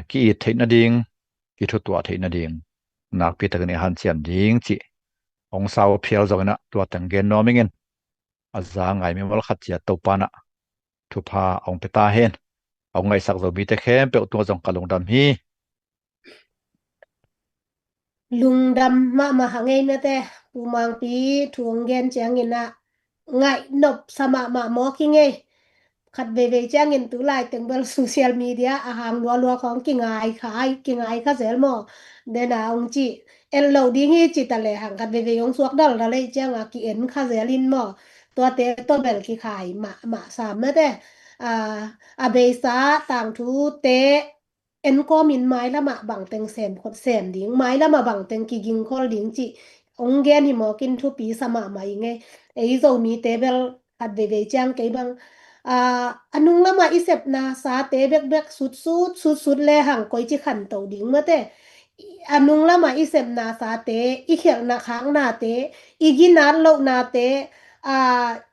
ki-it theih nading, kithutuah theih nading nakpi takin i hanciam ding cih hong sau phial zonginah tua teng gen nuam ingin a za ngai mimal khat ciat Topanah thupha hong pia ta hen. Hong ngaihsak Zomite khempeuh tungah zong ka lungdam hi. Lungdam mahmah hang ei mate, Pu Mangpi thu hong gen cianginah ngaihnop sa mahmah mawk hi ngei. Khat veivei ciangin tu laiteng bel social media a hang lualua khawng kingai kha, kingai kha zel maw? Dena hong ci, et loh ding hi ci ta lehang khat veivei hong suak daldal ei cianga ki-en kha zel in maw? Tuate tawh bel kikhai mahmah sam mate. A beisa tangthute enkawmin mailamah bangteng semkhot sem ding, mailamah bangteng kigingkhol ding cih hong gen hi mawkin thupi sa mahmah i ngei. Ei Zomite bel khat veivei ciang kei bang a nunglamah i sepna sate bekbek sutsut sutsut lehang koici khanto ding mate. A nunglamah i sepna sate, i khelhna khaknate, i ginat lohnate,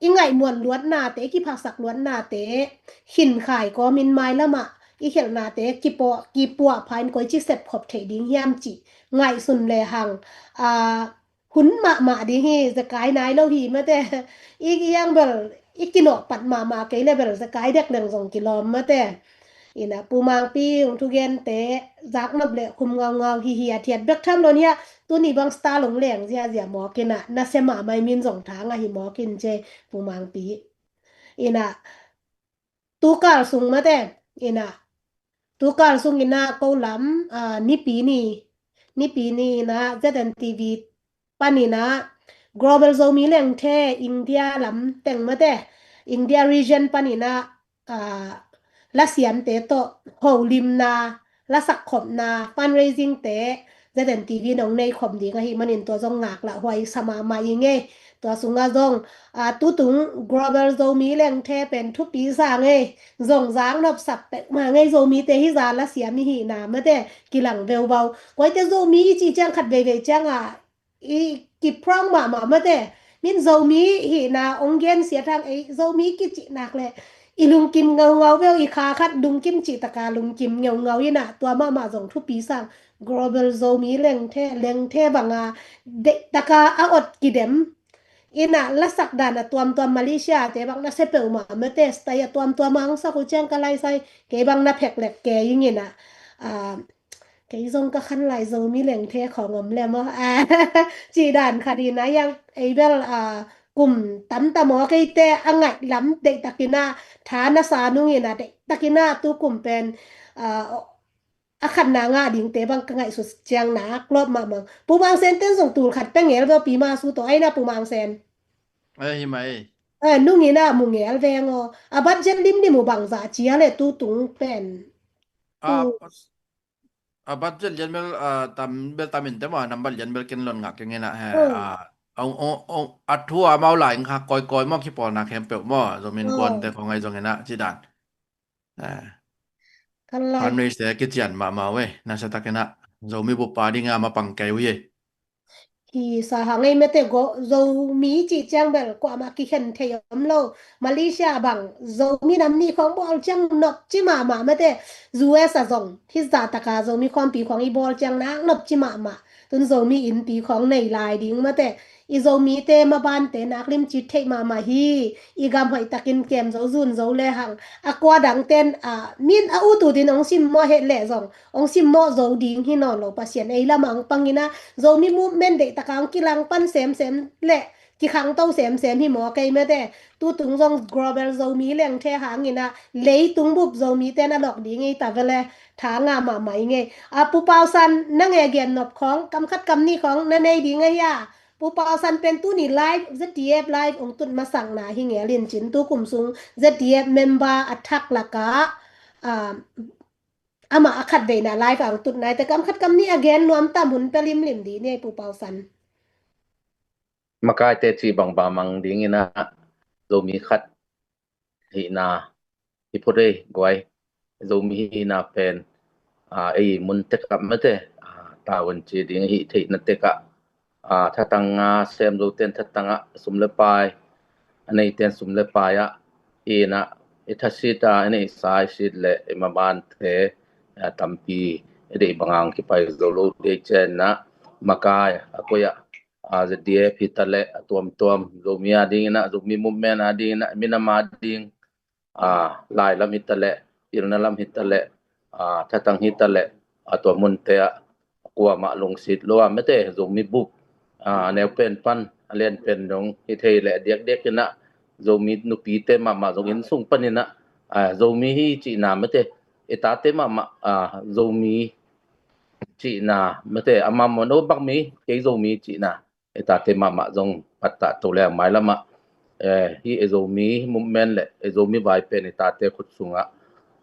i ngaihmuan luatnate, i kiphasak luatnate khinkhai kawmin mailamah i khelhnate kipuah, kipuah phain koici sepkhop theih ding hiam cih ngaihsun lehang hun mahmah ding hi. Zekai nai lo hi mate. I, i ang bel i kinawhpat mahmah kei le bel zekai dek leng zong kilawm mate. Inah Pu Mangpi hong thugente zaknop le khum ngaungau hi hi a thiat bek tham lo nia. Tuni bang star long leng ziazia mawkinah nasia mahmah i min zong thang ahi mawkin ce Pu Mangpi. Inah tukal sung mate, inah tukal sung inah ko lam nipi ni, nipi ni inah Z N T V paninah Global Zomi Lengthe India lam teng mate, India region paninah lasiamte tawh holimna, lasak khopna, fundraising te Z N T V nong nei khop ding ahi manin tua zong ngaklah huai sa mahmah i ngei. Tua sungah zong, a, tutung Global Zomi Lengthe pen thupi sa ngei, zong zang nopsak pek ma ngei, Zomite hi za la siam i hihna mate kilang veuvau. Koite Zomi i cih ciang khat veivei ciangah i kiprang mahmah mate. Min Zomi hihna ong gen sia thang ei, Zomi kicih nak le i lungkim ngaungau veu, i kha khat lungkim cih taka lungkim ngaungau inah, tua mahmah zong thupi sang. Global Zomi Lengthe, Lengthe banga deih taka a ot kidem inah, lasak dan a tuamtuam, Malaysia te bang na sia peuhmah mate, style a tuamtuam a ong sak uh ciang ka laisai, kei bang na pheklek kei ing inah. A, kei zong ka khan lai Zomi Lengthe khawng om le maw. A, cih dan khat inah, yang ei bel, a, kum tamtam aw, keite a ngaih lam deihtakinah tha na sa nung inah, deihtakinah tu kum pen, a, a khatna ngah dingte bang ka ngaihsut ciang nak lawp mahmah. Pu Mang Sen ten zong tul khat pia ngel bel pi ma su tawh aina, Pu Mang Sen. Ei, hi mai. Eh, nung inah mu ngel veng aw. A budget limlim uh bangzah cia le tutung pen. A, tu a budget lian bel, a, tam bel tam in te maw, number lian bel ken lon ngak keng inah he. Hmm. A, ong, ong, ong, a thu a mau lai kha kawikawi maw, kipawlna khempeuh maw, Zomi Innkuan te khawng ahi zong inah, cih dan. Eh. Kan lai. Fundraise te kician mahmah uh ei, nasia takinah. Zomi bup a dinga mapang kei uh ei. Hi sa hang ei mate, go Zomi cih ciang bel kuamah kikhen thei om lo. Malaysia bang Zomi nam ni khawng bawl ciang nop ci mahmah mate. U S a zong hi za taka Zomi khawmpi khawng i bawl ciang nak nop ci mahmah. Tun Zomi innpi khawng nei lai ding mate. I Zomite mabante nak limci theih mahmah hi. I gam hoih takin kem zo, zun zo le hang. A kua dang ten, a, min a ut utin ong simmawh het leh zong ong simmawh zo ding hi nawn lo, Pasian ei lamah ong pang inah, Zomi movement deih taka ong kilang pan semsem le kikhangto semsem hi maw kei mate. Tutung zong Global Zomi Lengthe hang inah, leitung bup Zomite na lawk ding ei ta vele, tha ngah mahmah i ngei. A, Pu Pau San, nang e gen nop khawng kam khat kam nih khawng na nei ding ahi a. Pu Pau San pen tuni live, Z D F live ong tut masakna hi ngel in cin, tu kum sung Z D F member a thak lakah, a, amah a khat veina live a ong tut nai te, kam khat kam nih a gen nuam tam hun pia limlim dih ni ei, Pu Pau San. Makaite cih bang bang mang ding inah, Zomi khat hihna hi phot ei guai. Zomi hihna pen, a, ei mun tekah mate, a, tavuan ci ding hih theihna tekah, a, thatang a sem zo ten thatang ah sum le pai, a nei ten sum le pai ah, inah i thasit a, i neihsa i sit le i mabante, a, tampi i deih banga ong kipai zo lo dei cianah, makai a koi ah, a, Z D F hi ta le a tuamtuam, Zomi a ding inah, Zomi movement a ding inah, minam a ding, a, lai lam hi ta le, pilna lam hi ta le, a, thatang hi ta le, a, tua munte ah kuamah lungsit lo a mate, Zomi bup, a, a neu pen pan a lian pen dong hi thei le, a diakdiak inah Zomi nupite mahmah zong inn sung pan inah, a, Zomi hi cihna mate, i tate mahmah, a, Zomi cihna mate, amah maw no bang mi, kei Zomi cihna, i tate mahmah zong pattah to le mailamah, eh, hi e Zomi movement le e Zomi vai pen i tate khut sungah,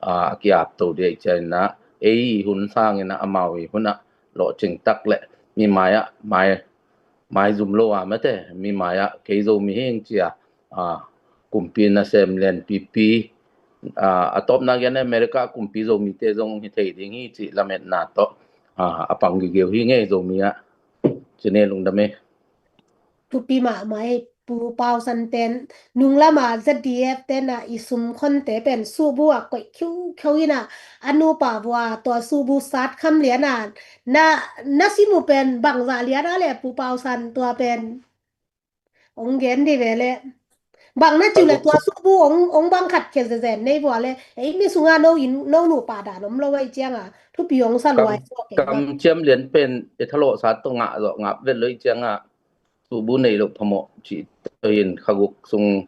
a, a ki-ap to dih cianah, ei hun sangin ah amau i hunah lawhcing tak le mi mai-ah mai, mai zum lo a mate, mi mai-ah kei Zomi hing cia, a, kumpi nasem lianpipi, a, a tawpna gen America kumpi Zomite zong hi thei ding hi cih lametna tawh, a, a pang gigeu hi ngei Zomi ah. Cine lungdam e. Thupi mahmah e, Pu Pau San ten, nung lama Z D F ten a i sum khonte pen subu a koih khiukhiu inah, a nupa vua tua subu sat kham lian a, na, na simu pen bangzah lian a le Pu Pau San tua pen. Ong gen di ve le. Bang na ciu le tua subu ong, ong bang khat khia zezen nei vua le. Ei mi sunga no in, no nupa dan om lo ei cianga. Thupi ong sa luai. Kam ciam lian pen e thalawh sa tawh ngah zawh ngap vet lo ei cianga. Subu nei lo phamawh cih tawh in kha guk sung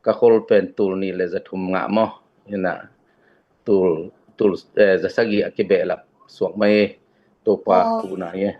ka khol pen tul nih le za thum ngah maw. Ina tul, tul, eh, za sagih a kibehlap suak mai Topa thuna hi.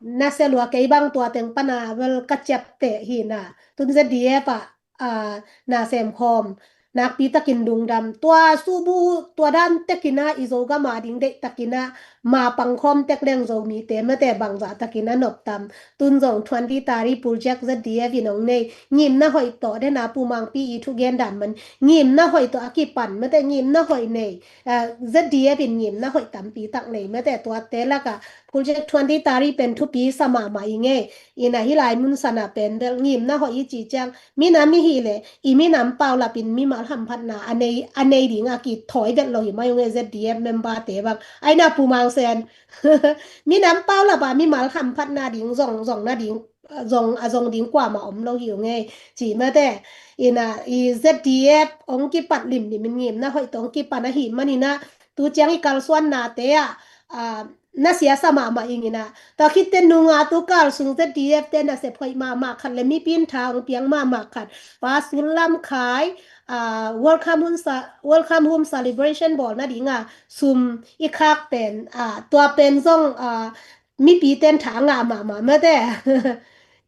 Na sia lua kei bang tua teng pana bel ka ciapteh hi na. Tun Z D F ah, ah, na sem khawm. nakpi takin lungdam. Tua subu, tua dan tekin ah i Zogam a ding deih takin ah ma pangkhawm tek leng Zomite mate bangzah takin a noptam. Tun zong twenty tari project Z D F in hong nei. Ngimna hoih tawh dena Pu Mangpi i thugen dan man. Ngimna hoih tawh a kipan mate ngimna hoih nei. Ah, Z D F in ngimna hoih tampi tak nei mate tuate laka project twenty tari pen thupi sa mahmah i ngei. Ina hih lai mun sana pen bel ngimna hoih i ci ciang minam i hih leh i minam paulap in mimal hamphatna a nei, a nei ding a kithawi vet lo hi mai ung e Z D F member te bang. Aina Pu Mang Sen. Minam paulap a mimal hamphatna ding zong, zong na ding, zong, a zong ding kuamah om lo hi ung e. Ci mate. Ina i Z D F ong kipat limlim in ngimna hoih tawh ong kipan ahi manina tu ciang i kalsuanna te ah, ah, na siasa mahmah ing ina. Tua khitte nunga tu kal sung Z D F te nasep hoih mahmah khat le mipi in tha ong piang mahmah khat. Pa Sullam Khai, ah, welcome home sa-, welcome home celebration bawl nadinga sum i khak pen, ah, tua pen zong, ah, mipi ten tha ngah mahmah mate.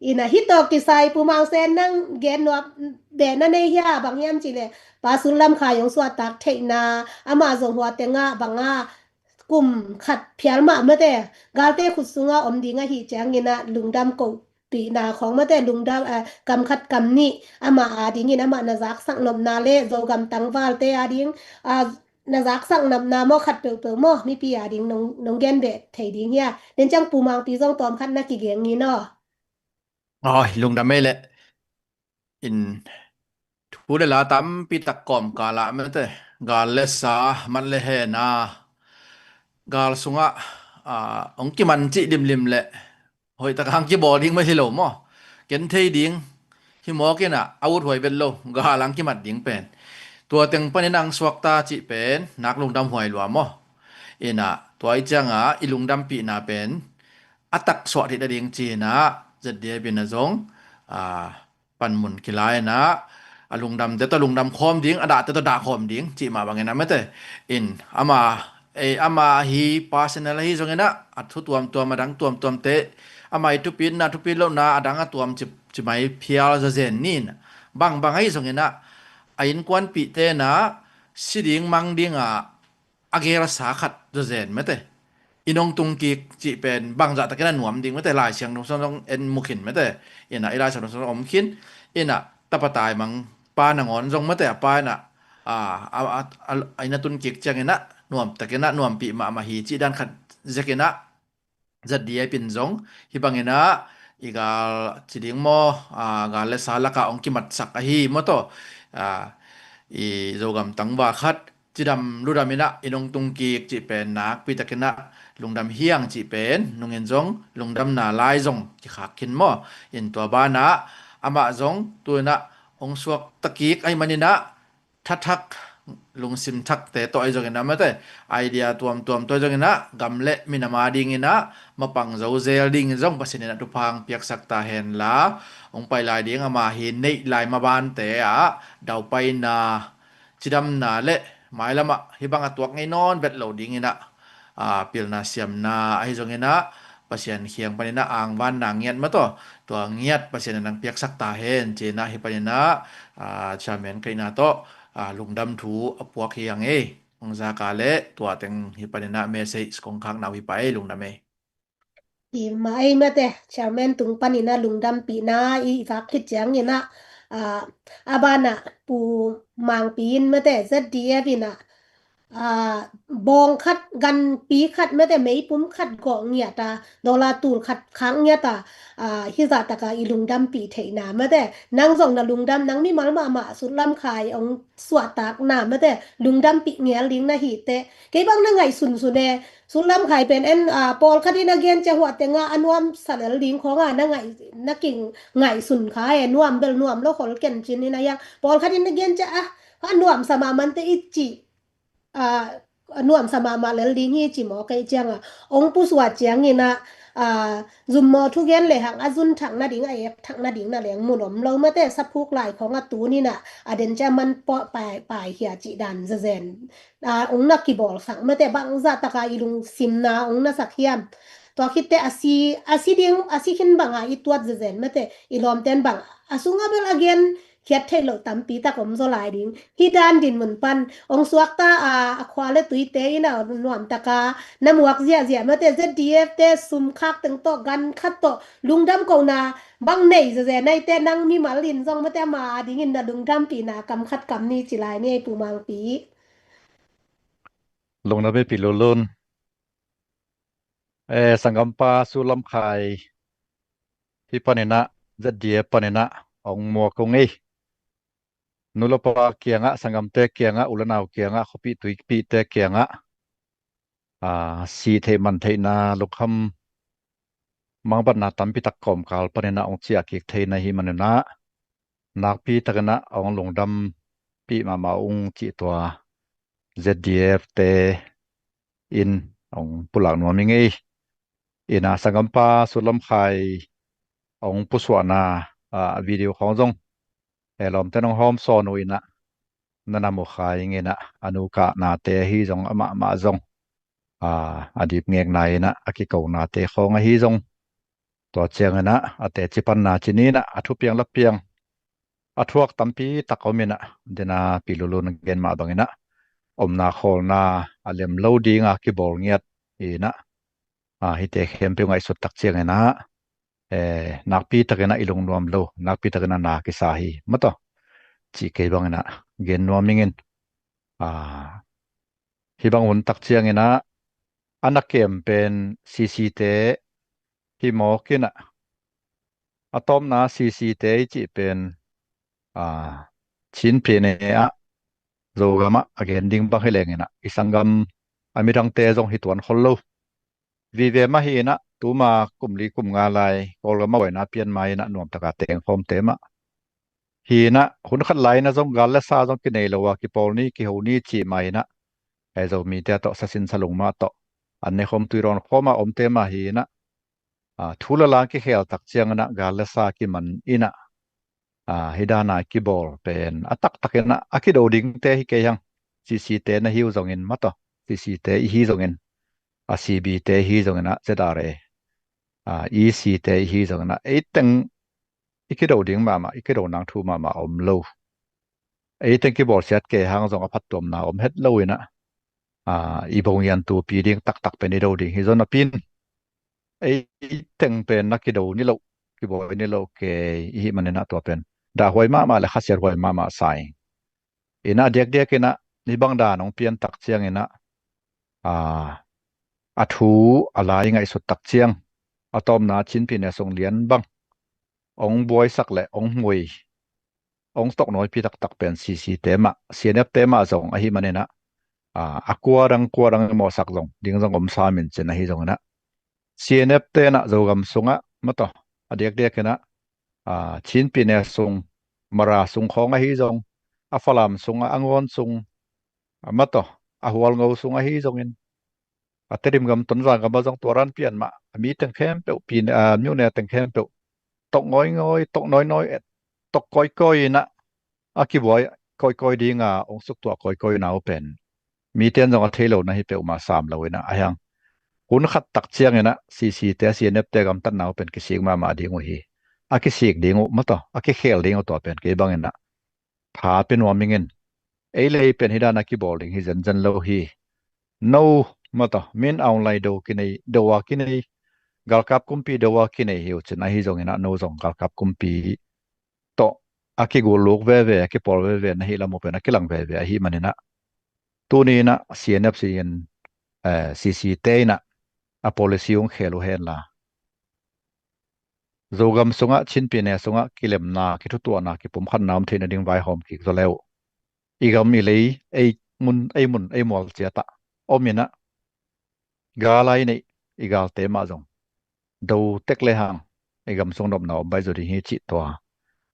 Ina hih tawh kisai Pu Mang Sen nang gen nuam beh na nei hia bang hiam ci le Pa Sullam Khai ong suahtak theihna ama zong hua tengah banga kum khat phial mah mate galte khut sunga om ding ahi ciangin ah lungdam kohpihna khawng mate lungdam, eh, kam khat kam nih ama a dingin amah na zaksak nopna le Zogam tangvalte a ding, ah, na zaksak nopna maw khat peuhpeuh maw mipi a ding nong, nong gen beh thei ding hia. Den ciang Pu Mangpi zong tawm khat na kigeng in aw. Aw, lungdam ei leh. In thu le la tampi tak kawmkal ah mate gal le sa mat le hena gal sungah, ah, ong kiman cih limlim le hoih tak hang kibawl ding mah hi lo maw. Ken thei ding hi mawk ina a ut huai vet lo gal hang kimat ding pen. Tua teng panin ang suakta cih pen nak lungdam huai lua maw. Ina tua i cianga i lungdampihna pen a tak suah thei ta ding ci ina Z D F ina zong, ah, panmun kilai ina a lungdamte tawh lungdam khawm ding, a dahte tawh dah khawm ding cih mah bangin a mate. In ama, ei, ama hi personal ahi zongin ah a thu tuamtuam a dang tuamtuamte ama i thupitna thupit lohna a dang a tuam ci, ci mai phial zazen nin bang bang ahi zongin ah a innkuanpihte na si ding mang ding a a gelsa khat zazen mate. I nong tung kik cih pen bangzah takin a nuam ding mate Lai Siangtho sung zong en mu khin mate. Ina i Lai Siangtho sung zong om khin. Ina tapa taimang pa nangawn zong mate a pa ina, a, a, a, a, a ina tun kik ciangin a nuam takin a nuampih mahmah hi cih dan khat zekin a Z D F in zong hi bangin a i gal ci ding maw, a, gal le sa laka ong kimatsak ahi maw tawh, a, i Zogam tangval khat cidam ludam in a i nong tung kik cih pen nakpi takin a lungdam hiang cih pen nungin zong lungdamna lai zong kikhak khin maw. In tua banah amah zong tu in a ong suakta kik ahi manin a thathak lungsim thakte tawh ahi zongin a mate idea tuamtuam tawh ahi zongin a gam le minam a dingin a mapang zo zel dingin zong Pasian in a thupha piaksak ta hen la ong pai lai ding ama hi neih lai mabante ah daupaina cidamna le mailamah hih bang a tuak ngei nawn vet lo dingin ah, aa, pilna siamna ahi zongin ah Pasian khiang panin ah angvanna ngiat maw tawh, tua ngiat Pasian in nang piaksak ta hen ci-in ah hih panin ah, aa, chairman kaihna tawh, aa, lungdam thu a puak hi hang ei. Hong zak a le tua teng hih panin ah message kong khakna uh hi pah ei, lungdam ei. Hi mah ei mate, chairman tung panin a lungdampihna i vak khit ciangin a, a, a banah Pu Mangpi in mate Z D F in a, a, bawng khat, ganpi khat mate meipum khat gawh ngiat a, dollar tul khat khak ngiat a, a, hizah taka i lungdampih theihna mate, nang zong na lungdam, nang mimal mahmah Sutlam Khai ong suahtakna mate lungdampih ngel ding na hi teh. Kei bang na ngaihsunsun e, Sutlam Khai pen en, a, pawlkhat in a gen cia huah tenga a nuamsa lel ding khawnga na ngaih, na kingaihsun kha e, nuam bel nuam lo khol ken cin in a hiang. Pawlkhat in a gen cia a, a nuamsa mahmah te i ci, a, a nuamsa mahmah lel ding hi ci maw kei cianga. Ong pusuah ciangin a, a, zummaw thugen le hang a zun thak nading, a ek thak nading na leng mun om lo mate, saphuk lai khawng a tun in a, a den cia man pawh pai, pai hia cih dan zazen. A, ong na kibawlsak mate bangzah taka i lungsimna ong na sak hiam. Tua khitte a si, a si ding, a si khin banga i tuat zezen mate, i lawmten bang a sunga bel a gen khiat theih loh tampi tak om zaw lai ding. Hih dan dinmun pan ong suakta a, a khua le tuite in a nuamtaka na muak ziahziah mate, Z D F te sumkhak teng tawh gan khat tawh lungdam kohna bang nei zeze naite nang mimal in zong mate ama dingin na lungdampihna kam khat kam ni ci lai ni ei Pu Mangpi. Lungdam ei Pi Lulun. Eh, sanggampa Su Lam Khai hih paninah Z D F paninah ong muak ung ei. Nu le pa kiangah, sanggamte kiangah, u le nau kiangah, khuapih tuipihte kiangah, ah, si theih man theihna lungkham mangbatna tampi tak kawmkal paninah ong ciah kik theihna hih maninah nakpi takinah ong lungdampih mahmah ung cih tua Z D F te in ong pulak nuam ing ei. Inah sanggampa Su Lam Khai ong pusuahna, ah, video khawng zong eh, lawmte nong hawm sawn uh inah na na mu khai ing inah a nu kahnate ahi zong amahmah zong, ah, a dipngekna inah a kikonate khawng ahi zong tua cianginah a teci panna ci ni inah a thupiang lapiang a thuak tampi tak om inah dena Pi Lulun gen mah banginah omna khawlna a lem lo dinga kibawl ngiat inah, ah, hihte khempeuh ngaihsut tak cianginah eh, nakpi takinah i lungnuam lo, nakpi takinah na kisa hi mataw. Cih kei banginah gen nuam ingin, ah, hih bang hun tak cianginah a na kem pen C C te hi mawk inah a tawpna C C te i cih pen, ah, Chin P N A ah Zogamah a gen ding bang hi lenginah i sanggam a midangte zong hi tuan khol lo. Vive mah hi inah tuma kum li kum nga lai Kawlgam a huaina pian ma inah nuamtaka tengkhawmte mah hi inah hun khat lai inah zong gal le sa zong kinei lo a kipawl ni kiho ni cih ma inah eh, Zomite tawh sasin salung mah tawh an ne khawm tuidawn khawma omte mah hi inah, ah, thu le la kikhel tak cianginah gal le sa kiman inah, ah, hih dana kibawl pen a taktakinah a kido dingte hi kei hang. C C te na hi uh zongin mataw, C C te i hi zongin, a C B te i hi zonginah Z R A, ah, E C te i hi zonginah ei teng i kido ding mahmah, i kido nang thu mahmah om lo. Ei teng kibawlsiat kei hang zong a phattuamna om het lo inah, ah, i bongian tupi ding taktak pen i do ding hi zon a pin. Ei teng pen na kido ni lo, kibawi ni lo kei i hih maninah tua pen dahhuai mahmah le khasiathuai mahmah sa ing. Inah diakdiak inah hih bang dan hong pian tak cianginah, ah, a thu a lai ngaihsut tak ciang a tawpna Chin P N A sung lian bang ong buaisak le ong hmui ong toknawipi taktak pen C C te mah, C N F te mah zong ahi maninah, ah, a kuadang kuadang i mawhsak zong ding zong om samin cin ahi zonginah C N F tenah Zogam sungah mataw a diakdiakinah, ah, Chin P N A sung, Mara sung khawng ahi zong, a Falam sungah, a Ngawn sung, ah, mataw a Hualngo sung ahi zongin a Tedim gam Tonzang gam a zong tua ran pian mah a mi teng khempeuh, P N A, ah, myone teng khempeuh tok ngawingawi, tok nawinawi, eh, tok kawikawi inah a kibuai kawikawi dinga ong suktuah kawikawina uh pen mite in zong a thei lo na hi peuhmah sam lo inah a hiang hun khat tak cianginah C C te, C N F te gamtatna uh pen kisik mahmah ding uh hi. A kisik ding uh mataw, a kikhel ding uh tua pen kei banginah tha pia nuam ingin ei lei pen hih dana kibawl ding hi zenzen lo hi. No mataw min aun lai do kinei, do a kinei, galkap kumpi do a kinei hi uh cin ahi zonginah no zong galkap kumpi tawh a kigulluk veve, a kipawl veve na hih lam uh pen a kilang veve ahi maninah tuni inah C N F si in, eh, C C te inah a policy hong khel uh henla Zogam sungah, Chin P N A sungah kilemna, kithutuahna, kipumkhatna om theihna ding vaihawm kik zaw le uh i gam i lei, ei mun, ei mun, ei mual ciatah om inah gal a i neih i galte mah zong do tek le hang i gam sung nopna om baih zaw ding hi cih tua,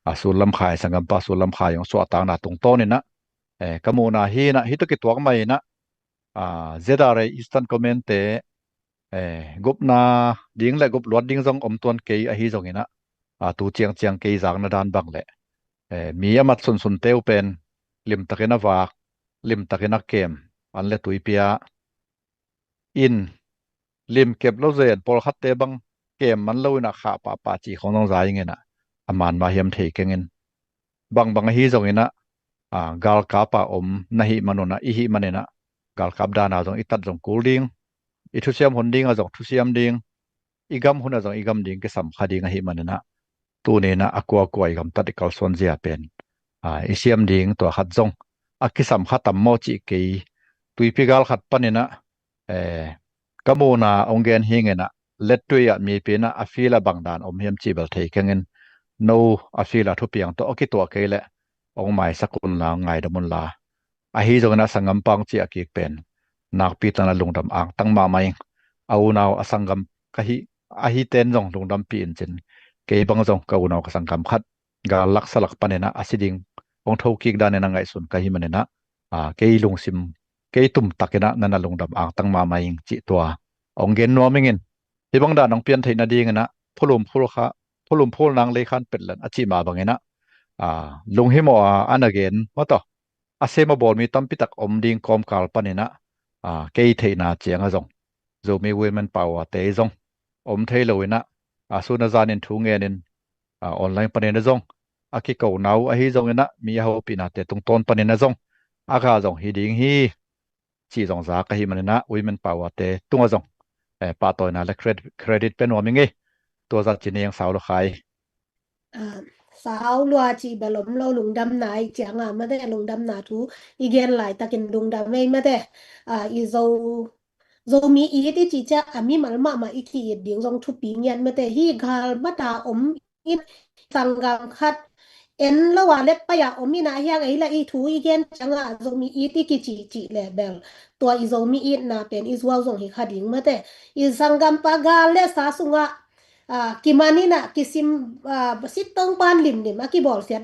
a, Su Lam Khai, sanggampa Su Lam Khai hong suahtakna tungtawn inah, eh, ka muhna hi inah hih tawh kituak mah inah, ah, Z R A Eastern Command te, eh, gupna ding le gup luat ding zong om tuan kei ahi zonginah, ah, tu ciangciang kei zakna dan bang le, eh, mi a mat sunsunte uh pen limtakin a vak, limtakin a kem, an le tui pia in limkep lo zen pawlkhatte bang kem man lo inah khah pahpah cih khawng zong za inginah a man mah hiam thei kengin bangbang ahi zongin ah, aa, galkap a om na hih manun ah, i hih manin ah, galkap dan a zong i tat zong kul ding, i thusiam hun ding a zong thusiam ding, i gam hun a zong i gam ding kisam kha ding ahih manin ah, tuni in ah a kuakua i gamtat i kalsuan zia pen, aa, i siam ding tua khat zong a kisam kha tam maw cih kei, tuipi gal khat panin ah, eh, ka muhna hong gen hi ing in ah, lettui ah mipi in ah a field ah bang dan om hiam cih bel thei keng in, no a field ah thupiang tawh a kituah kei leh hong maisak unla, hong ngaidam unla. Ahi zongin ah sanggampa hong ciah kik pen nakpi takin ah lungdam angtang mahmah ing. A unau a sanggam ka hi, ahi ten zong lungdampih in cin. Kei bang zong ka unau ka sanggam khat gal lak sa lak panin ah a si ding hong thokik danin ah ngaihsun ka hih manin ah, aa, kei lungsim, kei tumtakin ah na na lungdam angtang mahmah ing cih tua hong gen nuam ing in. Hih bang dan hong pian theih nadingin ah phulum phul kha, phulum phul nang lei khan pet len a cih mah bangin ah, aa, lunghimawh a, a na gen maw tawh, a sem a bawl mi tampi tak om ding kawmkal panin ah, aa, kei theihna ciang a zong Zomi Women Power te zong om thei lo in ah, a sun a zanin thu ngenin, aa, online panin a zong a kikona uh ahi zongin ah, mi a hopihnate tungtawn panin a zong a kha zong hi ding hi cih zong za ka hih manin ah, Women Power te tung a zong, eh, pahtawina le cred-, credit pia nuam ing ei. Tua zah ci ni ing, sau lua khai. Ah, sau lua cih bel om lo, lungdamna i ciang a mate, lungdamna thu i gen laitakin lungdam ei mate. Ah, i Zo, Zomi it i cih ciang a mimal mahmah i ki-it ding zong thupi ngiat mate. Hih gal mata om in sanggam khat en lo a let pai a om in ah, hiang ei la i thu i gen ciang a Zomi it i kici cih leh bel tua i Zomi itna pen i zuau zong hi kha ding mate. I sanggampa gal le sa sungah, ah, kiman in ah kisim, ah, sittong pan limlim a kibawlsiat,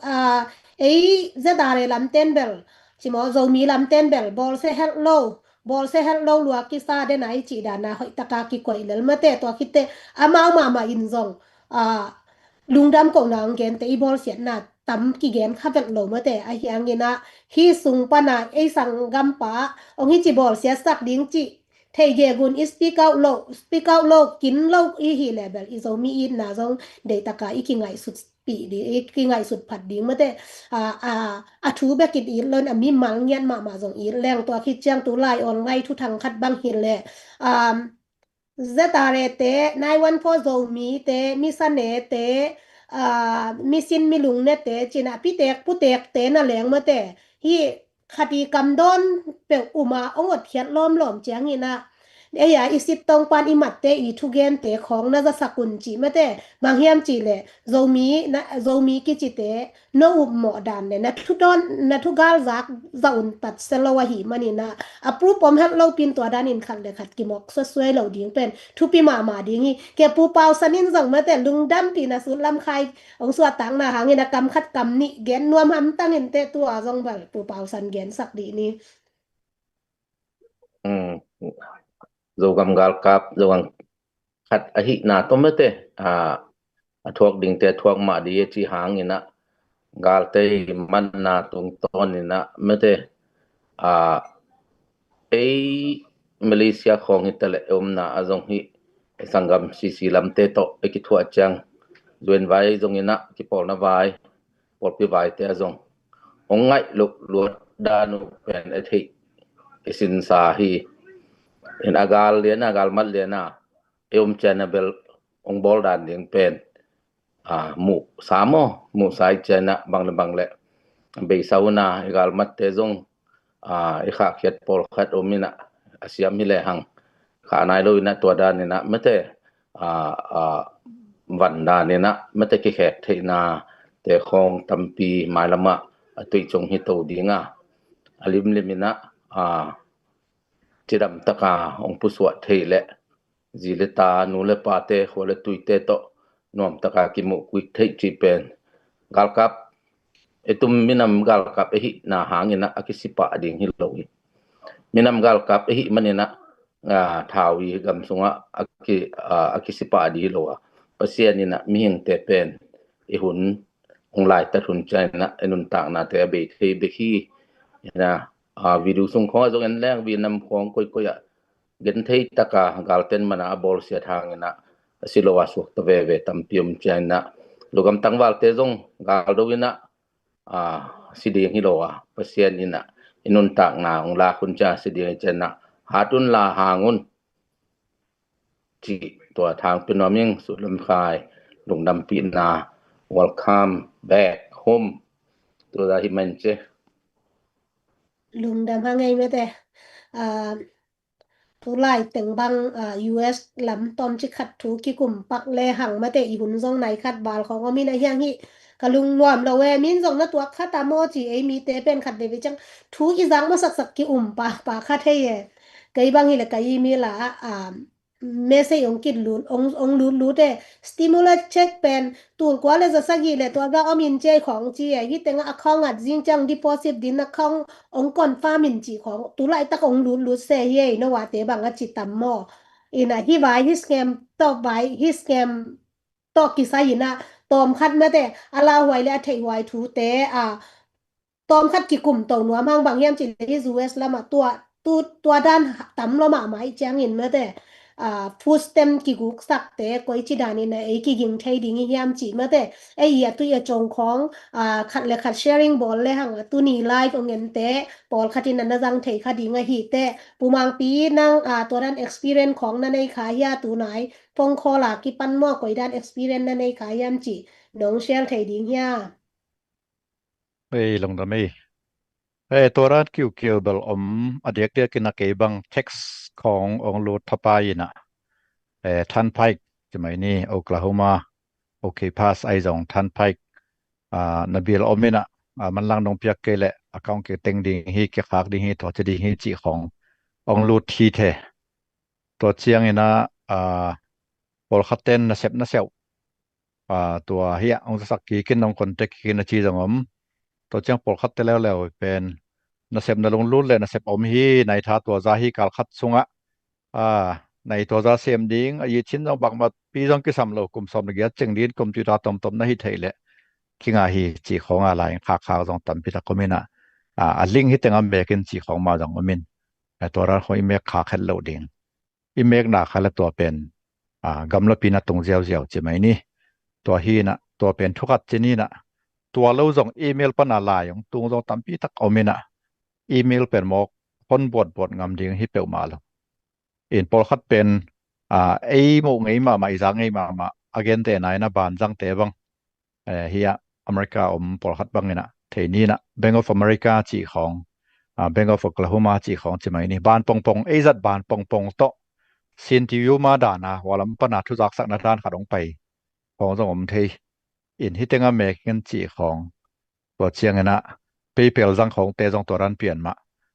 ah, ei Z R A lamten bel, ci maw, Zomi lamten bel bawlsia helh lo, bawlsia helh lo lua kisa den a i cih dan a hoih taka kikoih lel mate. Tua khit teh amau mahmah in zong, ah, lungdam kohna hong gente i bawlsiatna tam kigen kha vet lo mate. Ahi hangin ah hih sung pan a ei sanggampa hong hici bawlsiatsak ding cih thei gek un i speak out lo, speak out lo, kin lo i hih leh bel i Zomi itna zong deih taka i kingaihsutpih ding, i kingaihsut phat ding mate. A, a, a thu bek it it lo in a mimal ngiat mahmah zong it leng. Tua khit ciang tu lai online thuthang khat bang hi leh, um, Z R A te, nine one four Zomi te, Misane te, ah, Misin Milung ne te, ci in ah pitek putek te na leng mate. Hih khat i kam dawn peuh um a hong hotkhiat lawmlawm ciangin ah, ei a i sittong pan i matte i thugente khawng na zasak un cih mate. Bang hiam cih leh Zomi na, Zomi kicite no upmawh dan le na thu dawn, na thugal zak zah un tatsia lo ahih manin ah, a proof om helh lopi in tua danin khat le khat kimawk suasuai lo ding pen thupi mahmah ding hi. Kei Pu Pau San in zong mate lungdampihna sut lam khai hong suahtakna hangin a kam khat kam nih gen nuam hamtang in teh, tua zong bel Pu Pau San gensak dih ni. Mm. Zogam galkap, Zogam khat ahihna tawh mate, a, a thuak dingte a thuak mah dih a cih hangin ah, galte i manna tungtawnin ah mate, a, ei Malaysia khawng hi ta leh, i omna ah zong hih, i sanggam C C lamte tawh i kithuah ciang, zuan vai zongin ah, kipawlna vai, pawlpi vaite ah zong hong ngaih loh luat dan uh pen a theih i sinsa hi. In a gal lian a, gal mat lian a i om ciang a bel hong bawl dan ding pen, a, muhsa maw, muhsa i ciang a bang le bang le beisa un a, i galmatte zong, a, i khahkhiat pawlkhat om in ah, a siam hi lehang khah nai lo in ah, tua danin ah mate, a, a, van danin ah mate kikhek theihna te khawng tampi mailam ah a tuih cung hi to ding a, a limlim in ah, a, cidam taka hong pusuah theih leh, zi le ta, nu le pate, khua le tuite tawh nuam taka kimuh kik theih cih pen galkap, i tum minam galkap i hihna hangin ah a kisipah ding hi lo hi. Minam galkap i hih manin ah, a, thau i gam sungah a ki, a, a kisipah dih hi lo a, Pasian in ah mihingte pen i hun hong laitat hun ciangin ah i nuntaknate a bei thei bek hi. In ah, a, video sung khawng ah zong en leng, video nam khawng koikoi ah genthei taka galten man a a bawlsiat hangin ah a si lo a suakta veve tampi om ciangin ah, lugam tangvalte zong gal do in ah, a, si ding hi lo a, Pasian in a i nuntakna hong lak hun ciang si ding hi ciang a, hat un la hang un. Cih tua thang pia nuam ing. Sut lam khai, lungdampihna, welcome back home. Tua hi man ci. Lungdam hang ei mate. A, tulai teng bang, a, U S lam tawmcik khat thu kikum pak le hang mate, i hun zong nai khat val khawng om in a, hiang hi ka lungnuam lo e. Min zong na tuak khat a maw ci, ei mite pen khat veve ciang thu i zak masaksak ki um pa, pa khat hei e. Kei bang hi le ka email a, a, message ong kit lut, ong, ong lut lut e. Stimulus check pen tul kua le za sagih le tua za om in ci ei khawng ci e. Hi teng a account at zing ciang deposit din account ong confirm in ci khawng tulai tak ong lut lut se hi ei, no wa te bang a ci tam maw. In a hi vai hi scam, tawh vai hi scam tawh kisai in a, tawm khat mate, a lauhuai le a theihhuai thute a, tawm khat kikum to nuam hang. Bang hiam ci le hi U S lam a tua, tu, tua dan tam lo mahmah i ciangin mate, a, food stamp kiguk sakte koi ci dan in a ei kiging thei ding i hiam ci mate. Ei i a tui a cong khawng, a, khat le khat sharing bawl le hang a, tuni live ong ente pawlkhat in a na zang thei kha ding a hi te. Pu Mangpi, nang, a, tua dan experience khawng na nei kha hia? Tunai phone call a kipan maw, koi dan experience na nei kha hiam ci nong share thei ding hia? Ei, lungdam ei. Ei, tua dan kiukiu bel om a, diakdiak in a kei bang text khawng ong lut thapai in a. Ei, Than Phaik ci mai ni, Oklahoma, OK Pass ai zong Than Phaik, a, na bil om in a, a, manlang nong piak kei le account kiteng ding hi, kikhak ding hi, tua ci ding hi ci khawng ong lut hi the. Tua ciang in a, a, pawlkhat ten nasep na siau, a, tua hi a ong zasak kik in, ong contact kik in a ci zong om. Tua ciang pawlkhat te leuleu pen nasep na lunglut le nasep om hi, nai tha tua za hi kal khat sung a, a, nai tua za sem ding a, i chin zong bangmah pi zong kisam lo, kum sawm le giat ceng din computer tomtom na hi thei le kinga hi ci khawng a, lai in khakkhak zong tampi tak om in a, a, a link hi teng a mek in ci khawng mah zong om in, a, tua dan khawng i mek khak het lo ding. I mekna kha le tua pen, a, gamlapi na tung ziauziau ci mai ni. Tua hi in a, tua pen thu khat ci ni in a, tua lo zong email pan a lai ong tung zong tampi tak om in a, email pen mawk hon buatbuat ngam ding hi peuhmah lo. In pawlkhat pen, a, ei muh ngei mahmah, i za ngei mahmah a gente na in a, banzangte bang, eh, hi a, America om pawlkhat bang in a thei ni in a, Bank of America ci khawng, a, Bank of Oklahoma ci khawng ci mai ni. Ban pongpong, ei zat ban pongpong tawh, sin ti yu ma dan a, hua lam pan a thu zaksakna dan khat ong pai khawng zong om thei. In hi teng a mek in ci khawng, tua ciang in a, PayPal zang khawngte zong tua dan pian mah,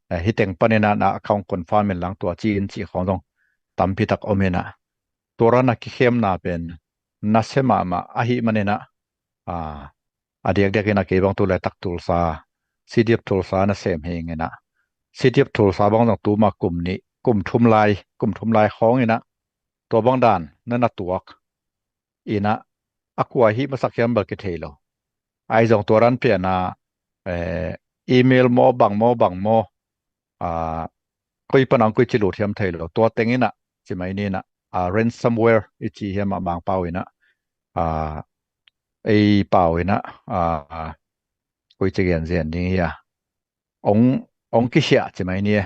eh, hi teng pan in a na account confirm in lang tua ci in ci khawng zong tampi tak om in a, tua dan a kikhemna pen nasia mahmah ahih man in a, a, a diakdiak in a kei bang tu laitak Tulsa, CDF Tulsa nasem hi ing in a, CDF Tulsa bang zong tuma kum nih, kum thum lai, kum thum lai khawng in a, tua bang dan na na tuak in a, a kua hih masak hiam bel kithei lo. Ai zong tua dan pian a, eh, email maw, bang maw, bang maw, a, koi pan a ong koici lut hiam thei lo. Tua teng in a, ci mai ni in a, a, ransomware i ci hiam a Mangpau in a, a, ei pau in a, a, koici gen zen ding hia, ong, ong kisiah ci mai ni e.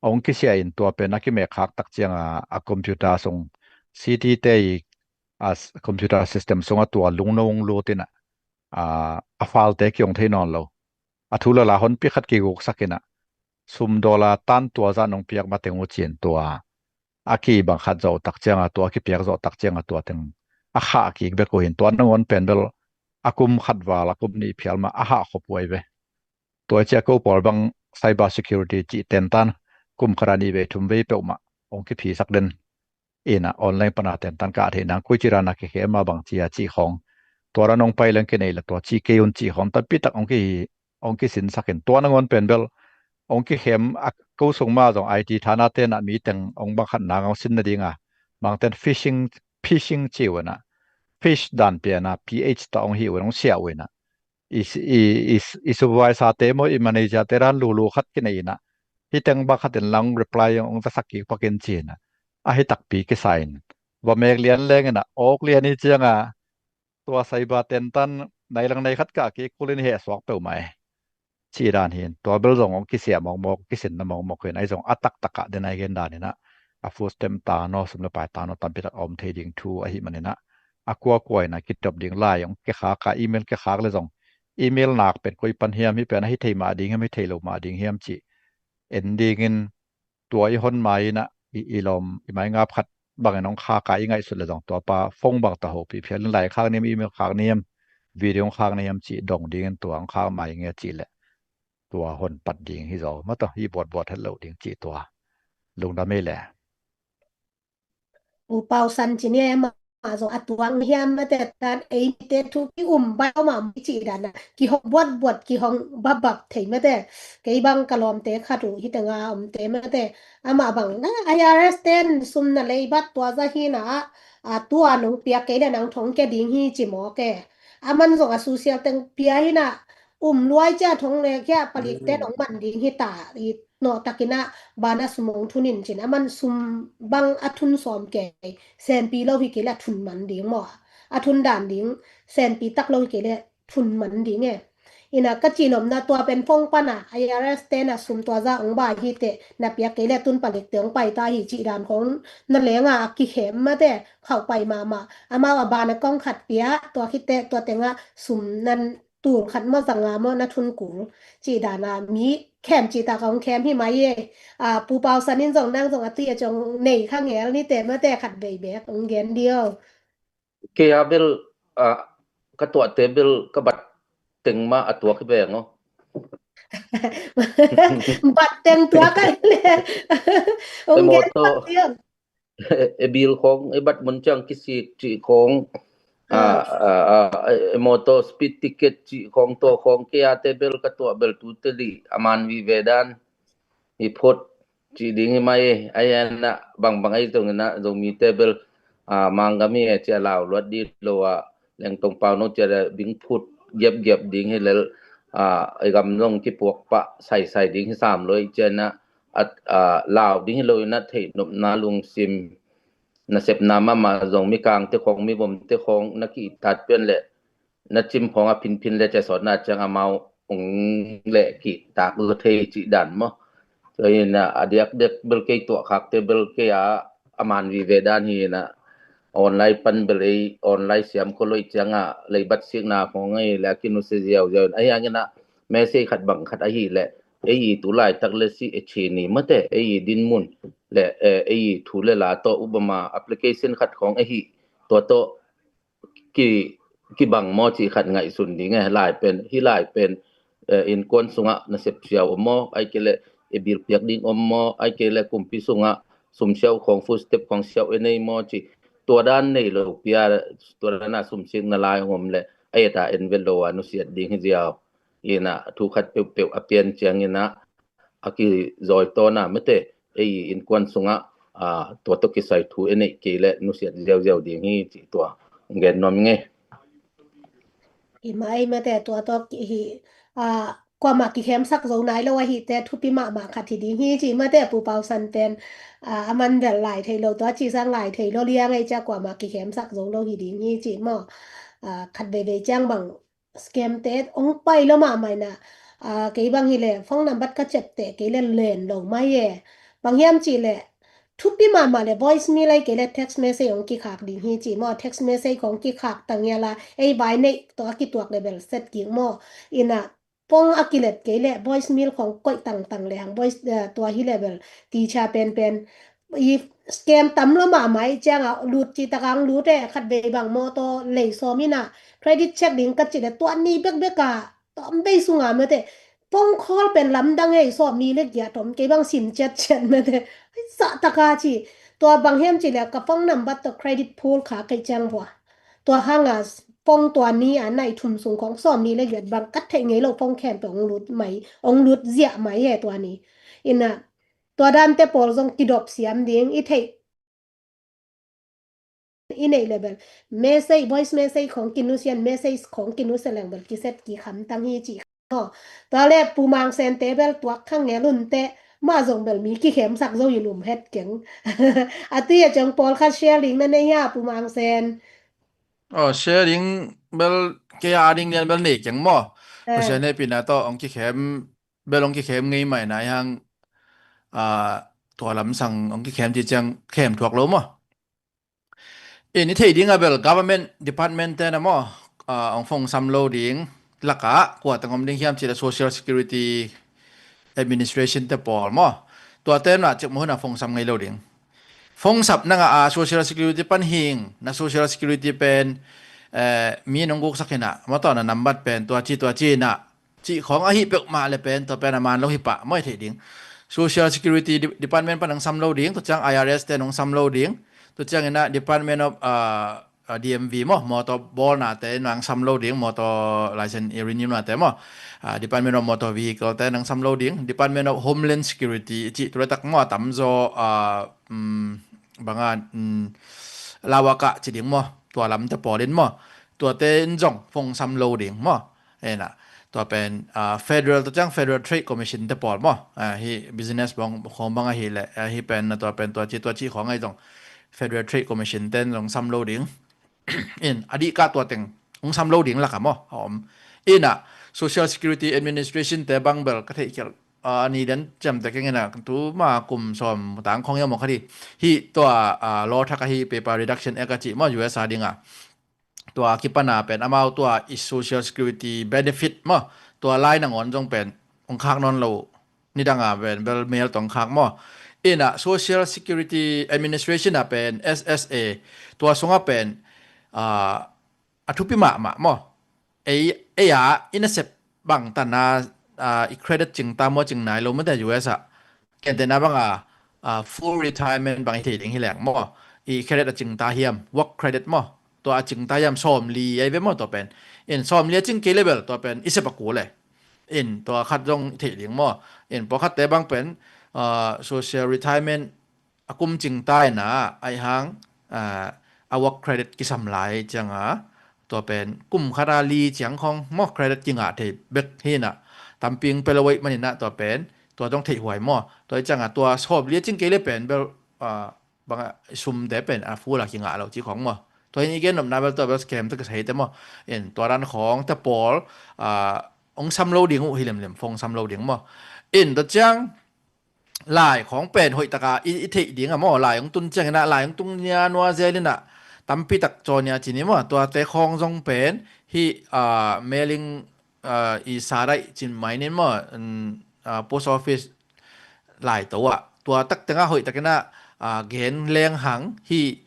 Ong kisiah in tua pen a kimek khak tak ciang a, a computer sung, CDF te i, a, computer system sung a tua lungno ong lut in a, a, a file te kiong thei nawn lo. A thu lala honpi khat kiguksak in a, sum dollar tan tua zah nong piak mateng uh ci in tua a kibang khat zawh tak ciang a, tua a kipiak zawh tak ciang a, tua teng a khah kik bek uh hi in, tua nangawn pen bel a kum khat val, a kum nih phial mah a hah khop huai ve. Tua i ciah ko pawl bang cyber security cih tentan kum khat a nih vei thum vei peuhmah ong kiphisak den in a, online pan a tentan ka theih nang, koici dan a kikhem a, bang ci a cih khawng, tua dan ong pai leng kinei le tua ci kei un cih khawng tampi tak ong ki, ong kisinsak in, tua nangawn pen bel ong kikhem a, ko sung mah zong IT thana ten a mi teng ong bang khat nang ong sin nading a, bang ten phishing, phishing ci uh in a, phish dan pian a, P H tawh ong hi uh in, ong siah uh in a, i, i, i, i supervisor te maw, i manager te dan lulu khat kinei in a, hi teng bang khat in lang reply ong, ong zasak kik pak in ci in a, a hi takpi kisa in, va mek lian leng in a, awk lian hi ciang a, tua cyber tentan nai lang nai khat kah kik kulin heh suak peuhmah e. Cih dan hi in, tua bel zong hong kisia mawkmawk, kisinna mawkmawk hi in, ahi zong a taktakah den a i gen dan in ah, a food stamp ta naw, sum le pai ta naw, tampi tak a om thei ding thu ahih manin ah, a kuakua in ah kitop ding lai hong kikhak a, email kikhak le zong, email nak pen koi pan hiam, hih pen a hi thei mah ding hiam, hi thei lo mah ding hiam cih en dingin, tua i hon mai in ah, i, i lawm, i mai ngap khat bangin hong khak a, i ngaihsut le zong tua pa phone bang tawh hopih phial in, lai khak niam, email khak niam, video hong khak niam cih dong dingin tua hong khak mai nge cih leh, tua hon pat ding hi zaw, mataw, i buatbuat het lo ding cih tua. Lungdam ei le. U Pau San ci ni e, amah zong a tuang hiam mate, tan eite thu ki um bau mah mi cih dan a, kihong buatbuat, kihong babap thei mate. Kei bang ka lawmte khat uh hi tenga omte mate. Amah bang na I R S ten sum na lei bat tua za hi na a, a tua nong piak kei le nang thong kia ding hi ci mawk e. Aman zong a social teng pia hi na, um luai cia thong le kia palikte nong man ding hi ta, i nawh takin ah bana sum hong thun in cin, aman sum bang a thun sawm kei, senpi lo hi kei le a thun man ding maw? A thun dan ding, senpi tak lo hi kei le thun man ding e. Ina ka ci nopna tua pen phone pan a, I R S ten a sum tua za hong bai hi teh, na piak kei le tun palikte hong pai ta hi cih dan khong na leng a, a kikhem mate, khauh pai mahmah. Amau a bana kong khat pia, tua khit teh, tua teng a sum nan tul khat maw, za nga maw na thun kul cih dan a mi khem cih tak a hong khem hi mai e. A, Pu Pau San in zong nang zong a tui a ciang nei kha ngel ni te mate, khat vei bek hong gen dih o. Kei a bel, a, ka tuahte bel ka bat teng mah a tuak hi veng o. Bat teng tuak a le. Hong gen mawtaw. Bat dih o. E bil khong, e bat mun ciang kisik cih khong, a, a, a, e mawtaw speed ticket cih khong, tua khong kei a te bel ka tuah bel tute lih a man vive dan hi phot cih ding hi mai. Ai en a bangbang ai zong in a Zomite bel, a, Mangam hi e cia lau luat dih lo a, Lengtong Pau no cia bing phut giapgiap ding hi lel, a, e gam zong kipuak pah saisai ding hi sam lo i cia in a, a, lau ding hi lo in a theih nopna lungsim nasepna mahmah zong, mikangte khong, mivomte khong na kitat pian leh na cim khong a phinphin le cia sawtna ciang amau ong leh kitak zaw thei cih dan maw? Tua hi in a, a diakdiak bel kei tuahkhakte bel kei a a man vive dan hi in a, online pan bel ei online siam khol lo i ciang a leibat sikna khong ei le a kinusia ziauziau in, ahi hangin a message khat bang khat ahi leh ei i tu laitak le si e chi ni mate, ei i dinmun le, eh, ei i thu le la tawh upama application khat khong ahi, tua tawh ki, kibang maw cih khat ngaihsun ding e. Lai pen, hih lai pen, eh, innkuan sungah nasep siau om maw, ai kei leh e bil piak ding om maw, ai kei leh kumpi sungah sum siau khong, food stamp khong siau e nei maw cih, tua dan nei lo pia, tua dan a sum sikna lai hong om leh a et a en vet lo a nusiat ding hi ziau. Ina thu khat peuhpeuh a pian ciangin a, a kizawi tawn a mate, ei innkuan sungah, a, tua tawh kisai thu e neih kei leh nusiat ziauziau ding hi cih tua gen nuam ing e. I mai mate, tua tawh hi, a, kuamah kikhemsak zo nai lo ahi teh thupi mahmah khat hi ding hi cih mate, Pu Pau San pen, a, a man bel lai thei lo, tua ci sang lai thei lo liang ei cia kuamah kikhemsak zo lo hi ding hi cih maw? A, khat veivei ciang bang scam te ong pai lo mahmah in a, a, kei bang hi leh phone number ka cep teh kei leh len lo mai e. Bang hiam cih leh thupi mahmah leh voicemail ai kei leh text message ong kikhak ding hi cih maw? Text message kong kikhak ta ngial a, ei vai neih tawh a kituak leh bel set kik maw? Ina phone a kilet kei leh voicemail kong koih tangtang leh hang voice, eh, tua hi leh bel ti cia penpen i scam tam lo mahmah i ciang a lut cih tak a lut e. Khat vei bang mawtaw lei sawm in a credit check ding ka cih leh tua ni bekbek a, tawm bei sung a mate, phone call pen lamdang e, sawm ni le giat om, kei bang sim ciatciat mate. Ai, zahtak a ci. Tua bang hiam cih leh ka phone number tawh credit pull kha kei ciang vua. Tua hang a phone tua ni a nai thum sung khong sawm ni le giat bang ka theih ngei lo phone khempeuh ong lut mai, ong lut ziah mai e tua ni. Ina tua dante pawl zong kidop siam ding i theih i neih leh bel message, voice message khong kinusia in, message khong kinusia leng bel kiset kikham tang hi cih kha. Tua leh Pu Mang Sen te bel tuak kha ngel un teh, mah zong bel mi kikhemsak zo in um het keng. A tui a ciang pawlkhat sharing na nei hia, Pu Mang Sen? Aw, sharing bel kei a ding lian bel nei keng maw. Pasian hehpihna tawh hong kikhem, bel hong kikhem ngei mah ina, ahi hang tua lamsang hong kikhem ci ciang khem thuak lo maw. In i theih ding a bel government department te na maw, hong phone sam lo ding lakah kua teng om ding hiam cih leh Social Security Administration te pawl maw. Tuate na cikmah hun a phone sam ngei lo ding. Phone sap na ngah a Social Security pan hing, na Social Security pen mi nong guksak hi na, maw, tua na nambat pen tua ci tua ci na cih khawng ahi peuhmah le pen tua pen a man lo hi pah maw, i theih ding. Social Security Department pan hong sam lo ding, tua ciang I R S te hong sam lo ding, tua ciang ina Department of D M V maw, motor bawlnate nang sam lo ding, motor license i renew nate maw. Department of Motor Vehicle te nang sam lo ding, Department of Homeland Security cih tu le tak maw, a tamzaw banga lawaka ci ding maw, tua lamte pawlin maw, tuate in zong phone sam lo ding maw. Ena, tua pen federal, tua ciang Federal Trade Commission te pawl maw, hi business bang khawng bang ahi le, hi pen na tua pen tua ci tua ci khawng ahi zong Federal Trade Commission ten zong sam lo ding. In a dih kah tua teng hong sam lo ding lakah maw a om. Ina, Social Security Administration te bang bel ka theih khial a ni den ciamte keng ina, tu ma kum sawm tang khawng ia maw kha di. Hi tua law thak ahi, PEPA Reduction Act a cih maw, U S a dinga. Tua kipana pen amau tua i Social Security benefit maw, tua lai nangawn zong pen hong khak nawn lo, nidanga pen bel mel tawh hong khak maw. Ina, Social Security Administration a pen, S S A, tua sunga pen a thupi mahmah maw. Ei, ei a i nasep bang tana i credit cingta maw, cing nai lo mate U S a. Kentena banga full retirement bang i thei ding hi leng maw, i credit a cingta hiam, work credit maw, tua a cingta hiam, sawmli ai ve maw tua pen. In sawmli a cing kei le bel tua pen i sep a kul e. In tua khat zong i thei ding maw. In pawlkhatte bang pen social retirement a kum cingta ina, ahi hang a work credit kisam lai cianga, tua pen kum khata li ciang khawng maw credit kingah thei bek hi ina, tampi hong pia lo ahih manina tua pen tua zong theih huai maw. Tua hi cianga tua sawmli a cing kei le pen bel banga sumte pen a full a kingah lo ci khawng maw. Tua hi in i gen nopna bel tua bel scam te ka sa hi te maw. In tua dan khawng te pawl hong sam lo ding uh hi lemlem, phone sam lo ding maw. In tua ciang lai khawng pen hoih taka i, i theih ding a maw, lai hong tun ciang ina, lai hong tung nia nua zel ina, tampi tak caw nia ci ni maw, tuate khawng zong pen hi mailing i sa daih cin mai nin maw, post office lai to ah, tua tak tengah hoih tak ina gen leng hang hi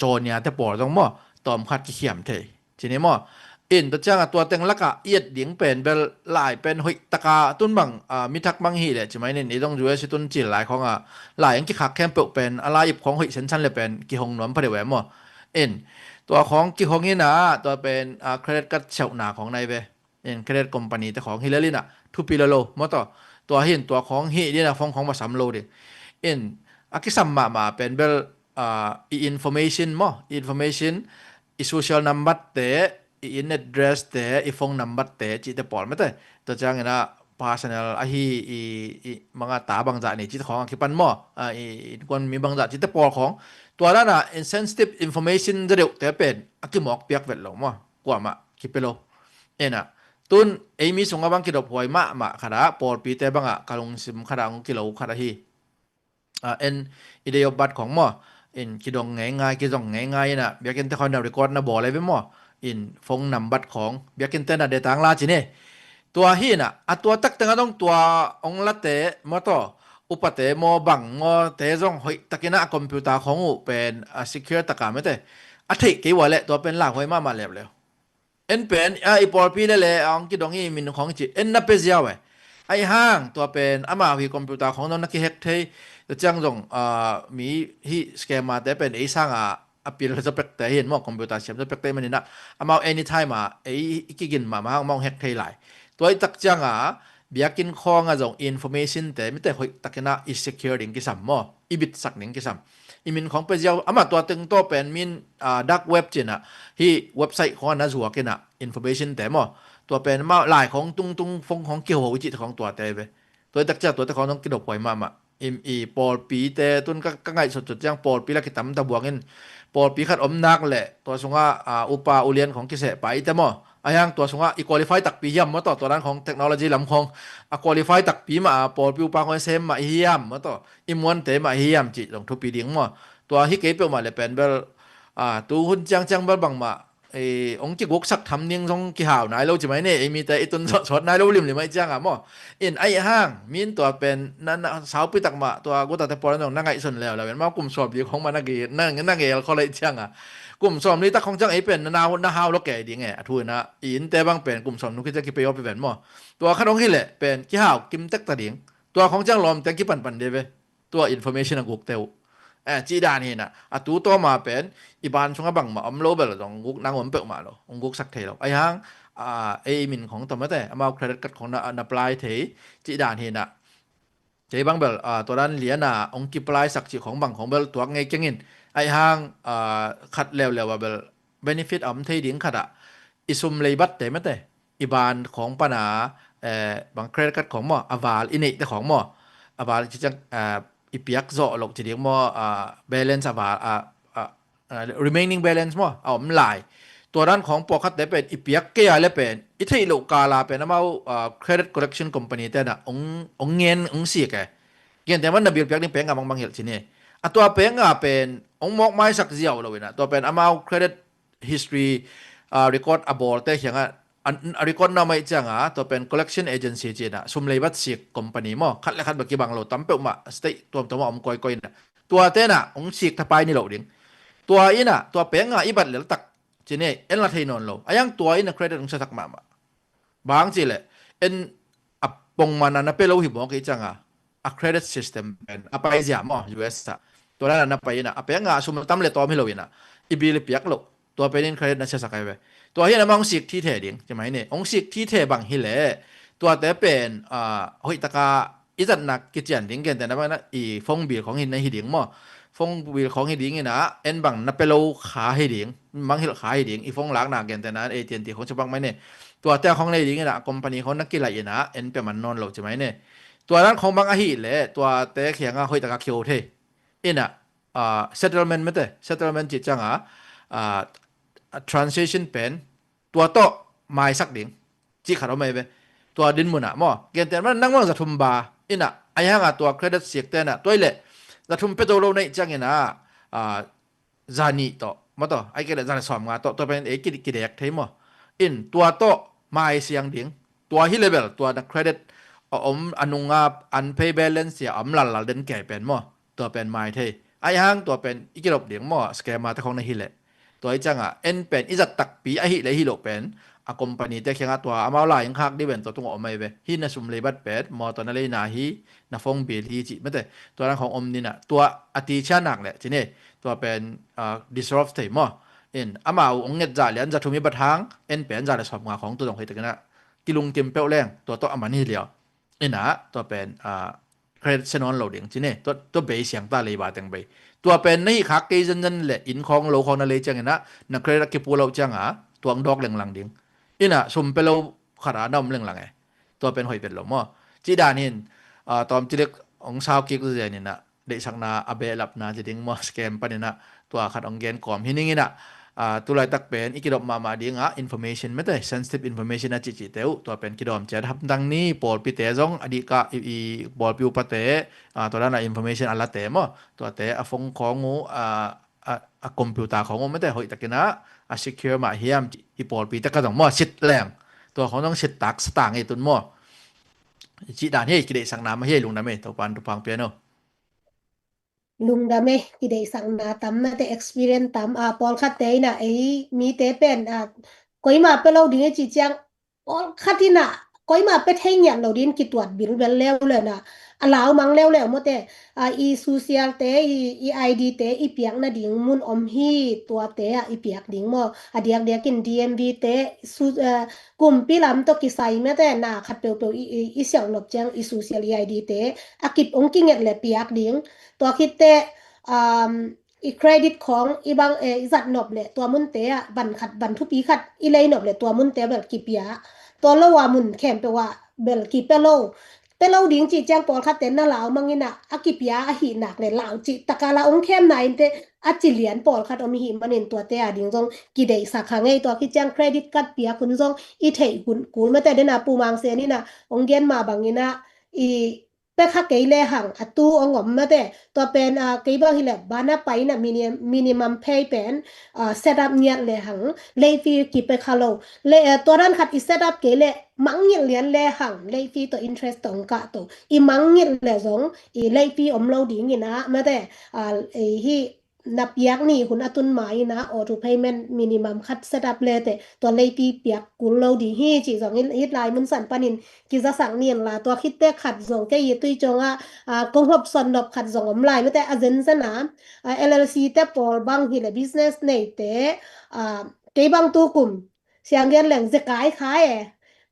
caw nia te pawl zong maw, tawm khat kikhiam thei. Ci ni maw? In tua cianga tua teng lakah i et ding pen bel lai pen hoih taka tun bang, mi thak bang hi leh ci mai nin, i dong U S i tun cil lai khawnga lai ang kikhak khempeuh pen a lai ip khawng hoih sensan le pen kihong nuam pha deuh e maw? In tua khawng kihong ina tua pen credit card siauhna khawng nai ve. In credit company te khawng hi lel ina thupi lo lo maw taw. Tua hin tua khawng hi dina phone khawng va sam lo ding. In a kisam mahmah pen bel i information maw, i information, i social number te, i inn address te, i phone number te cihte pawl mate. Tua ciangina personal ahi i, i manga ta bangzah nei cihte khawng a kipan maw, i innkuan mi bangzah cihte pawl khawng. Tua dana in sensitive information za deuhte pen a kimawk piak vet lo maw, kuamah kipia lo. Ena, tun ei mi sunga bang kidop huai mahmah khatah pawlpite bangah ka lungsim khatah hong kilo khat ahi. En i date of birth khawng maw, in kidong ngeingai, kizong ngeingai ina, biakinn te khawng na record na bawl ai ve maw, in phone number khawng biakinn te na detang la ci ni. Tua hi ina a tua tak teng a dong tua ong late maw taw, upate maw bang maw te zong hoih takina a computer khawng uh pen a secure taka mete a theih kei ua leh tua pen lauhuai mahmah leuleu. En pen a i pawlpi lele a hong kidong i min khawng i ci en na pe ziau e. Ahi hang tua pen amau hi computer khawng dong na kihek thei. Tua ciang zong mi hi scammer te pen ei sanga a pil zawpekte hi en maw, computer siam zawpekte manina amau anytime a ei i kigin mahmah hang amau hong hek thei lai. Tua i tak cianga biakinn khawnga zong information te mite hoih takina i secure ding kisam maw, i bitsak ding kisam. I min khawng pe ziau ama tua teng tawh pen min dark web cina hi website khawng na zuak ina information te maw, tua pen amau lai khawng tungtung phone khawng kiho i cih khawng tuate ve. Tua i tak ciang tuate khawng zong kidop huai mahmah. I pawlpite tun ka ngaihsut cut ciang pawlpi la kitam ta buangin pawlpi khat om nak leh tua sunga upa ulian khawng kiseh pai te maw, Ahi hang tua sungah i qualify takpi hiam maw tawh, tua dan khawng technology lam khawng a qualify takpi mah a, pawlpi upa khawng i sem mah i hiam maw tawh, i muante mah i hiam cih zong thupi ding maw. Tua hi kei peuhmah le pen bel, a, tu hun ciangciang bel bangmah, e, hong kiguksak tham ding zong kihau nai lo ci mai ni, ei mite i tun sawt, sawt nai lo limlim ahi cianga maw. In ahi hang, min tua pen na, na saupi tak mah tua gutate pawl in zong na ngaihsun leuleu in, amau kum sawmli khawng mah na ge-, na, na gel khol ahi cianga. Kum sawmli tak khawng ciang ei pen na, na, na hau lo kei ding e, a thu in a, i innte bang pen kum sawmli khit ciang kipei aw pi ven maw. Tua khat hong hi leh pen kihau kim tek ta ding. Tua khawng ciang lawmte kipanpan de ve. Tua information a gukte uh. Eh, cih dan hi in a, a tu tawma pen i ban sungah bangmah om lo bel zong guk nang om peuhmah lo, hong guksak thei lo. Ahi hang, a, ei min khawng tawh mate, amau credit card khawng na, na apply thei, cih dan hi in a. Kei bang bel, a, tua dan lian a hong ki-apply sak cih khawng bang khawng bel tuak ngei keng in. Ahi hang, a, khat leuleu a bel benefit a om thei ding khat ah, i sum leibatte mate, i ban khawng pan a, eh, bang credit card khawng maw, a val i neihte khawng maw, a val ci ciang, eh, i piak zawh loh ci ding maw, ah, balance a val, ah, ah, ah, remaining balance maw, a om lai. Tua dan khawng pawlkhatte pen i piak kei a le pen i theih loh kal a pen amau, ah, credit collection company te na hong, hong ngen, hong sik e. Gentehna in na bill piak ding pek nga bangbang hilh ci ni. A tua pek nga pen hong mawk maisak ziau lo in a, tua pen amau credit history, ah, record a bawlte kiangah, an, a record na om ahih cianga, tua pen collection agency ci in a, sum leibat sik company maw, khat le khat bek kibang lo, tam peuhmah state tuamtuam a om kawikawi in a. Tuate na hong sik thapai ni lo ding. Tua in a, tua pek nga i bat lel tak ci ni, en la thei nawn lo. Ahi hang tua in a credit hong siasak mahmah. Bang cih leh, en a pongman a na pia lo hi mawk ahih cianga, a credit system pen a paizia maw, U S ah. Tua dan a na pai in a, a pek nga a sum tam le tawm hi lo in a, i bill i piak loh. Tua pen in credit na siasak ahi ve. Tua hi in amah hong sik thithe ding, ci mai ni. Hong sik thithe bang hi leh, tuate pen, ah, hoih taka i zatna kician ding, gentehna bang in a, i phone bill khawng hi na hi ding maw. Phone bill khawng hi ding in a, en bang na pia lo kha hi ding, mangngilh kha hi ding, i phone lakna gentehna A T and T khawng ci bang mai ni. Tuate khawng na hi ding in a, company khawng na kilaih in a, en pia man nawn lo ci mai ni. Tua dan khawng bang ahih leh, tuate kiangah hoih taka kio thei. In a, ah, settlement mate, settlement cih cianga, ah, transaction pen, tua tawh maisak ding. Cih khat om ahi ve. Tua dinmun ah maw. Gentehna bang in a nang bang za thum ba. In a, ahi hang a tua credit sikte na. Tua hi leh, za thum pia zo lo na hih ciangin a, ah, za nih tawh. Maw tawh. Ahih kei leh za le sawm nga tawh. Tua pen ei ki, kidek thei maw. In tua tawh maisiang ding. Tua hi leh bel, tua na credit a om a nunga unpaid balance cia om lallal den kei pen maw. Tua pen mai thei. Ahi hang tua pen i kidop ding maw, scammer te khawng na hi leh. Tua ahih cianga, en pen i zat takpi ahih leh hi loh pen, a company te kiangah tua amau lai in khak dih ven tua tungah om ahi ve. Hi na sum leibat pen, mawtaw na leina hi, na phone bill hi cih mate. Tua dan khawng om ni in a, tua a ti ciang nak leh, ci ni. Tua pen, ah, dissolve thei maw. In, amau hong nget za lian za thum i bat hang, en pen za le sawm nga khawng tua dong hoih takin a, kilungkim peuh leng, tua tawh a man hi liau. In a, tua pen, ah, credit sia nawn lo ding, ci ni, tua, tua bei siang ta leiba teng bei. Tua pen na hih khak kei zenzen le inn khawng lo khawng na lei ciangin a, na credit a kipu lo cianga, tua hong dawk lenglang ding. In a, sum pia lo khat a na om lenglang e. Tua pen hoih vet lo maw. Cih dan hi in, ah, tawm cilik hong sau kik zenzen in a, deihsakna a behlapna ci ding maw, scam panin a, tua khat hong gen kawm hi ning in a, ah, tulaitak pen i kidop mahmah dingah information mate, sensitive information a cihcihte uh, tua pen kidawm ciat hamtang ni, pawlpite zong a dihkah i, i pawlpi upate, ah, tua dan a information a late maw, tuate a phone khawng uh, ah, a, a computer khawng uh mate, hoih takin a, a secure mah hiam cih, i pawlpite ka zong maw, sit leng. Tua khawng zong sit tak sa tang i tun maw. Cih dan hi, kideihsakna mah hi, lungdam hi, Topa'n thupha hong pia hen aw. Lungdam e, kideihsakna tam mate, experience tam, a, pawlkhatte in a, ei mite pen, a, koima pia lo ding e ci ciang, pawlkhat in a, koima pia thei ngiat lo ding kituat bilbel leuleu in a, a lau mang leuleu mawte, a, i social te, i, i I D te, i piak nading mun om hi, tuate ah, i piak ding maw, a diakdiakin D M V te, su-, a, kumpi lam tawh kisai mate, na khat peuhpeuh i, i, i siauh nop ciang, i social i I D te, a kip hong kinget le piak ding, tua khit teh, um, i credit khawng i bang, eh, i zat nop le tua munte ah, van khat, van thupi khat i lei nop le tua munte bel kipia. Tua lo a mun khempeuh ah bel kipia lo. pe lo ding cih ciang pawlkhat te na lau mang in ah, a kipia ahih nak le lau cih taka la ong khem na in te, a ci lian pawlkhat om ihih manin tuate a ding zong kideihsak hang ei. Tua khit ciang credit card piak hun zong i theih hun kul mate, den a Pu Mang Sian in ah ong gen mah bang in ah, i pe kha kei le hang a tu ong om mate. Tua pen, a, kei bang hi le bana pai in ah mini-, minimum pay pen, a, set up ngiat le hang late fee kipe kha lo. Le, eh, tua dan khat i set up kei le mangngilh lian le hang late fee tawh interest tawh ong kah to. I mangngilh le zong i late fee om lo ding in ah mate, a, i hi na piak ni hun a tun ma in ah auto payment minimum khat set up le te tua late fee piak kul lo ding hi cih zong in, hih lai mun san panin kizasak ni in la. Tua khit te khat zong kei i tui ciang ah, a, kong hop son nop khat zong om lai mate, a zenzen a, a, L L C te pawl bang hi le business nei te, a, kei bang tu kum siang gen leng zekai kha e.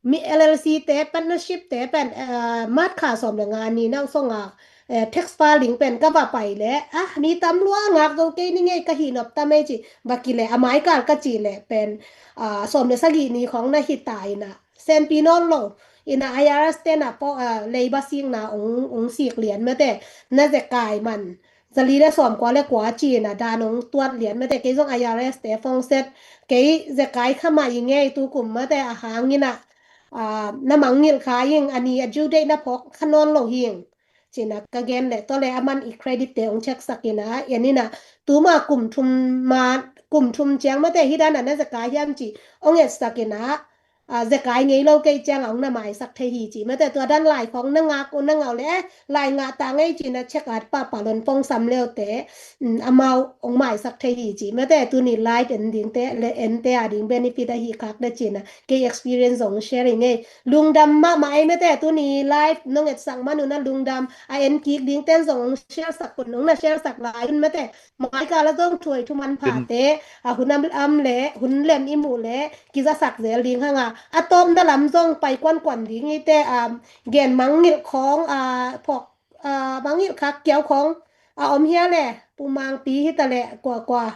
Mi L L C te, partnership te pen, eh, March kha sawm le nga ni na song a, eh, tax filing pen ka va pai le, ah, mi tam lua ngak zo kei ni ngei ka hi nop ta mei ci, va ki le, a mai kal ka ci le pen, ah, sawm le sagih ni khong na hi ta in ah, senpi nawn lo, in ah I R S te na po, ah, leiba sik na ong, ong sik lian mate, na zekai man, zali le sawm kua le kua ci in ah dan ong tuat lian mate, kei zong I R S te phone set, kei zekai kha mah i ngei tu kum mate, a hang in ah, ah, na mangngilh kha ing, a ni a due date na phawk kha nawn lo hi ing. Ci in ah ka gen le, tua le a man i credit te ong check sak in ah, en in ah, tu ma kum thum ma, kum thum ciang mate, hih dan a na zekai hiam ci ong etsak in ah, a, zekai ngei lo kei ciang a ong na maisak thei hi ci mate, tua dan lai khong na ngak uh na ngau le, eh, lai ngah ta ngei ci in ah check at pahpah lon phone sam leu te, mm, amau ong maisak thei hi ci mate, tuni live en ding te le en te a ding benefit ahi khak de ci in ah kei experience zong sharing ei. Lungdam mahmah ei mate, tuni live nong etsak man un ah lungdam. A en kik ding ten zong ong share sak un, ong na share sak lai un mate, mai kal a zong thuai thuman pha te, a hun am, am le hun lem i muh le kizasak zel ding hang a, a tawpna lam zong pai kuankuan ding i te, a, gen mangngilh khong, a, phawk, a, mangngilh khak kiau khong a om hia le, Pu Mangpi hi ta le, kua kua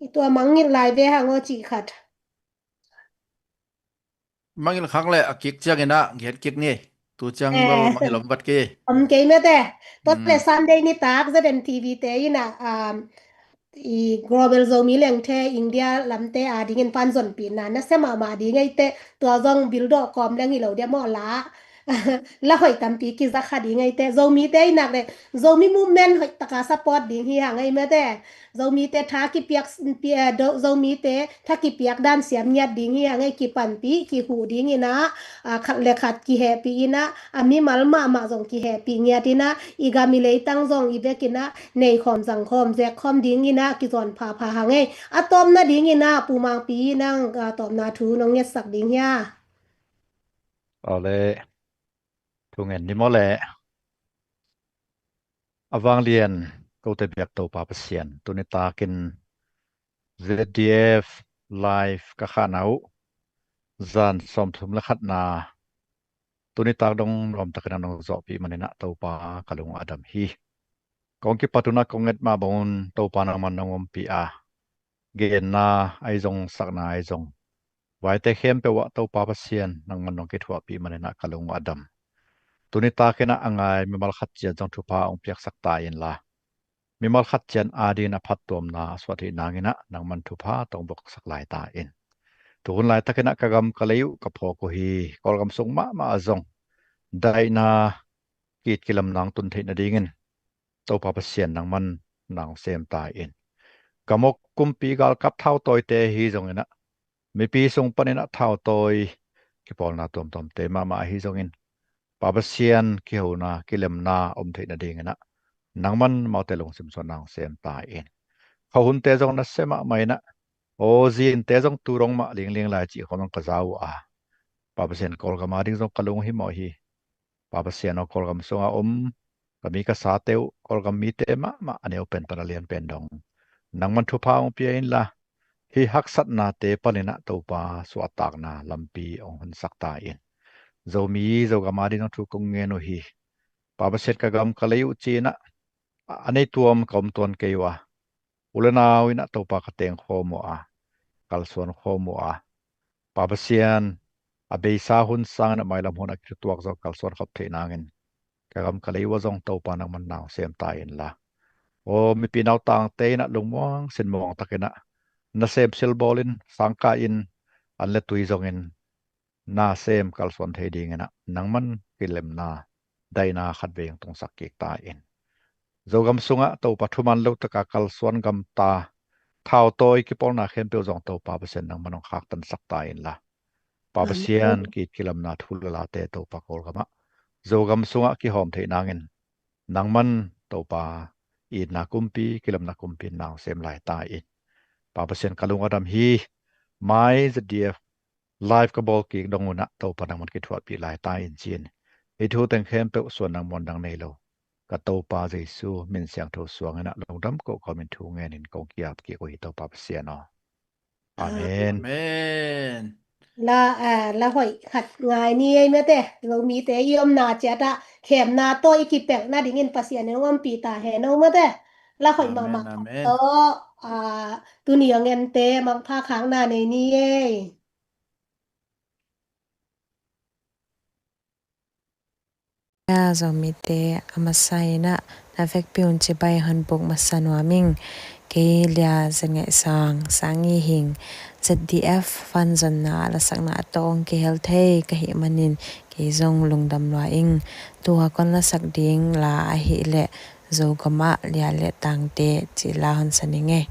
i tua mangngilh lai ve hang aw cih khat. Mangngilh khak le a kik ciang in ah gen kik ni. Tu ciang bel mangngilh om vat kei. Om kei mate. Tua le Sunday nitak Z N T V te in ah, um, i Global Zomi Lengthe India lamte a dingin pan zonpihna nasia mahmah ding ei te, tua zong bil dawh kawm leng hi lo dia maw la. La hoih tampi kiza kha ding ei te, Zomite i nak le Zomi movement hoih taka support ding hi hang ei mate. Zomite tha kipiak, pi-, eh, do-, Zomite tha kipiak dan siam ngiat ding hi hang ei, kipanpih kihuh ding in ah, a, khat le khat kihehpih in ah, a mimal mahmah zong kihehpih ngiat in ah, i gam i leitang zong i vek in ah nei khawm zang khawm zek khawm ding in ah kizawn phapha hang ei. A tawpna ding in ah Pu Mangpi nang, a, tawpna thu nong ngetsak ding hia? Aw le, thu ngen ni maw le. A vanglian kote biak Topa Pasian, tuni takin Z D F live ka khahna uh zan sawmthum le khatna, tuni tak dong nuam takin a nong zawhpih manin ah Topa ka lung a dam hi. Kong kipat un ah kong nget mah bangun Topa nangman nong ompih a, genna ahi zong, sakna ahi zong, vaite khempeuh ah Topa Pasian nangman nong kithuahpih manin ah ka lung a dam. Tuni takin ah a ngai mimal khat ciat zong thupha hong piaksak ta inla, mimal khat ciat adingin a phattuamna a suah theih nangin ah nangman thupha tawng buaksak lai ta in. Tuhun laitakin ah ka gam ka lei uh ka phawk uh hi. Kawlgam sung mahmah ah zong daihna, ki-it kilamna hong tun theih nadingin Topa Pasian nangman na hong sem ta in. Gam awk kumpi galkap thautawite hi zongin ah, mipi sung panin ah thautawi kipawlna tuamtuamte mahmah ahi zongin, Pa Pasian kihona kilemna om theih nadingin ah nangman amaute lungsim suahna hong sem ta in. Khuahunte zong nasia mahmah in ah, aw zinte zong tu dong mah lingling lai cih khawng zong ka za uh a, Pa Pasian Kawlgam ading zong ka lung himawh hi. Pa Pasian aw, Kawlgam sungah om ka mi ka sate uh, Kawlgam mite mahmah, a neu pen pan a lian pen dong nangman thupha hong pia inla, hih haksatnate panin ah Topa suahtakna lampi hong honsak ta in. Zomi Zogam ading zong thu kong ngen uh hi. Pa Pasian ka gam ka lei uh ci-in ah a nei tuam ka om tuan kei uh a, u le nau in ah Topa ka teng khawm uh a, kalsuan khawm uh a, Pa Pasian a beisa hun sangin a mailam hun a kithutuak zong kalsuan khop theih nangin ka gam ka lei uah zong Topa nangman na hong sem ta inla. Aw mipi nautangte in ah lungmuang sinmuang takin ah nasem silbawl in sangkah in an le tui zongin nasem kalsuan thei dingin ah nangman kilemna daina khatvei hong tungsak kik ta in. Zogam sungah Topa thuman lo taka kalsuan gamta thautawi kipawlna khempeuh zong Topa Pasian nangman hong khaktansak ta inla. Pa Pasian, kit kilamna thu le late Topa Kawlgamah Zogam sungah kihawm theih nangin nangman Topa itna kumpi kilamna kumpi nang sem lai ta in. Pa Pasian ka lung a dam hi. My Z D F live ka bawl kik dong unah Topa nangman kithuahpih lai ta in ci-in hih thu teng khempeuh suan nang muan dang nei lo ka Topa Jesu min siangtho suanginah lungdam kohkawmin thu ngenin kong ki-ap kik uh hi Topa Pasian aw. Amen. Amen. La, eh, la hoih khat ngai ni ei mate. Zomite i omna ciatah khemna tawh i kipelh nadingin Pasian in hong ompih ta hen aw mate. La hoih mahmah khat tawh, ah, tuni a ngente mangpha khakna nei ni ei. Zomite a masa inah na vekpi un cibai hon buk masa nuam ing. Kei Lia Zet Ngaih Sang, Sang I Hing, Z D F fund zonna lasakna a tawh hong kihel thei ka hih manin kei zong lungdam lua ing. Tua kon lasak ding la ahih leh Zogamah Lia le Tangte cih la hon sa ning ei.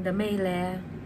Damei le